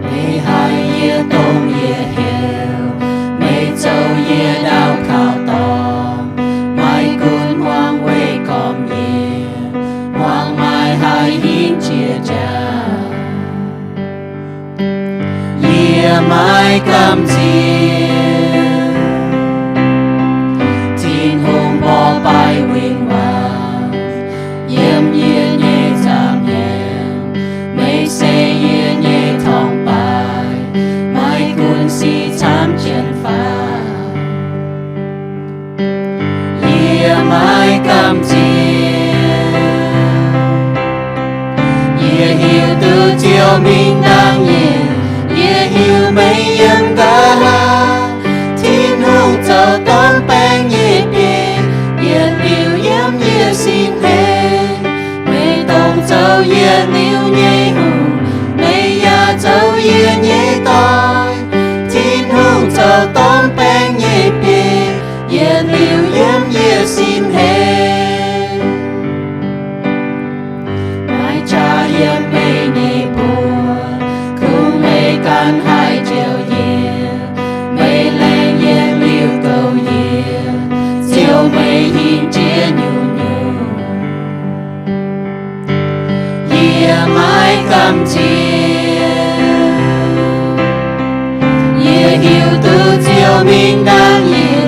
Meih haih yie dongh yie heuc, meih zoux yie ndau kaux dorngh, maiv gunv hmuangx weih gormx yie, hmuangx maaih haih hingv jiex jaax. Yie maiv gamh nziex Tin-Hungh mborqv baaix win-wangc yiem yie nyei nza'hmien. Meih se yie nyei torngv baaix, maiv gunv sic camv jienv faaux. Yie maiv gamh nziex. Yie hiuv duqv Ziouv mingh dangh yie, yie hiuv meih yiem nqa'haav. Tin-Hungh zoux domh baeng nyei biei, yietc liuz yiem yie sin heix. Meih dongh zoux yietc liuz nyei hungh, meih yaac zoux yie nyei doic. Tin-Hungh zoux domh baeng nyei biei, yietc liuz yiem yie sin heix. Maaih qaqv yiem meih nyei mbuox, kungx meih ganh haih njoux yie. Meih laengz yietc liuz goux yie, ziouc meih hingh jiex nyungc-nyungc. Yie maiv gamh nziex. Yie hiuv duqv Ziouv mingh dangh yie,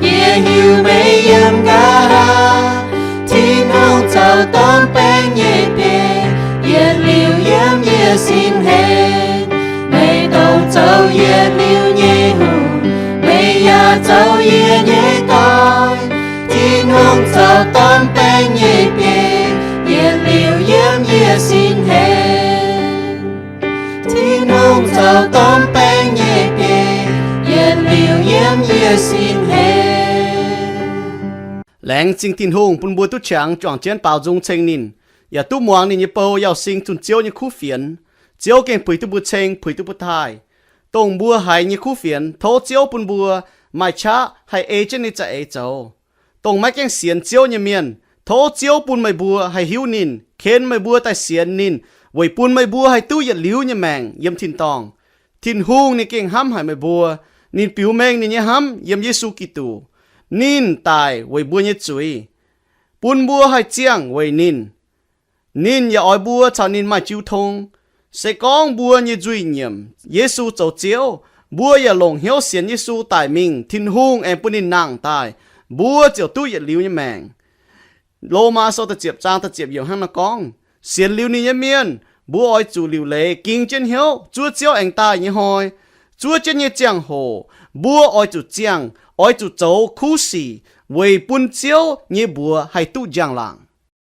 yie hiuv meih yiem nqa'haav. Tin-Hungh zoux domh baeng nyei biei, yietc liuz yiem yie sin heix. Meih dongh zoux yietc liuz nyei hungh, meih yaac zoux yie nyei doic. Tin-Hungh zoux domh baeng nyei biei, yietc liuz yiem yie sin heix. Tin-Hungh zoux domh baeng nyei biei, yietc liuz yiem yie sin heix. Laengz zingh Tin-Hungh bun mbuo duqv qangx juangc jienv baaux nzung ceng ninh, yaac duqv muangx ninh nyei bou yauh sing zunh Ziouv nyei kuv fienx. Ziouv gengh puix duqv mbuo ceng, puix duqv mbuo taaih. Dongh mbuo haiz nyei kuv fienx, tov Ziouv bun mbuo maaih qaqv haih ei jienv ninh za'eix zoux. Dongh maiv gaengh sienx Ziouv nyei mienh, tov Ziouv bun meih mbuo haih hiuv ninh, ken meih mbuo daaih sienx ninh, weic bun meih mbuo haih duqv yietc liuz nyei maengc yiem tin-dorngh. Tin-Hungh ninh gengh hnamv haic meih mbuo. Ninh biux mengh ninh nyei hnamv yiem Yesu Giduc. Ninh daic weic mbuo nyei zuiz, bun mbuo haih ziangh weic ninh. Ninh yaac oix mbuo caux ninh maaih jiu tong. Se gorngv mbuo nyei nzuih nyiemc Yesu zoux Ziouv, mbuo yaac longc hnyouv sienx Yesu daic mingh, Tin-Hungh aengx bun ninh nangh daaih, mbuo ziouc duqv yietc liuz nyei maengc. Lomaa Sou da'ziepc zaang da'ziepc yiemc hnangv naaiv gorngv, sienx liuz ninh nyei mienh, mbuo oix zuqc liuc leiz ging jienv hnyouv zuov Ziouv aengx daaih nyei hnoi. Zuov jienv nyei ziangh hoc, mbuo oix zuqc ziangh, oix zuqc zoux kuv sic weic bun Ziouv nyei mbuox haih duqv njang-laangc.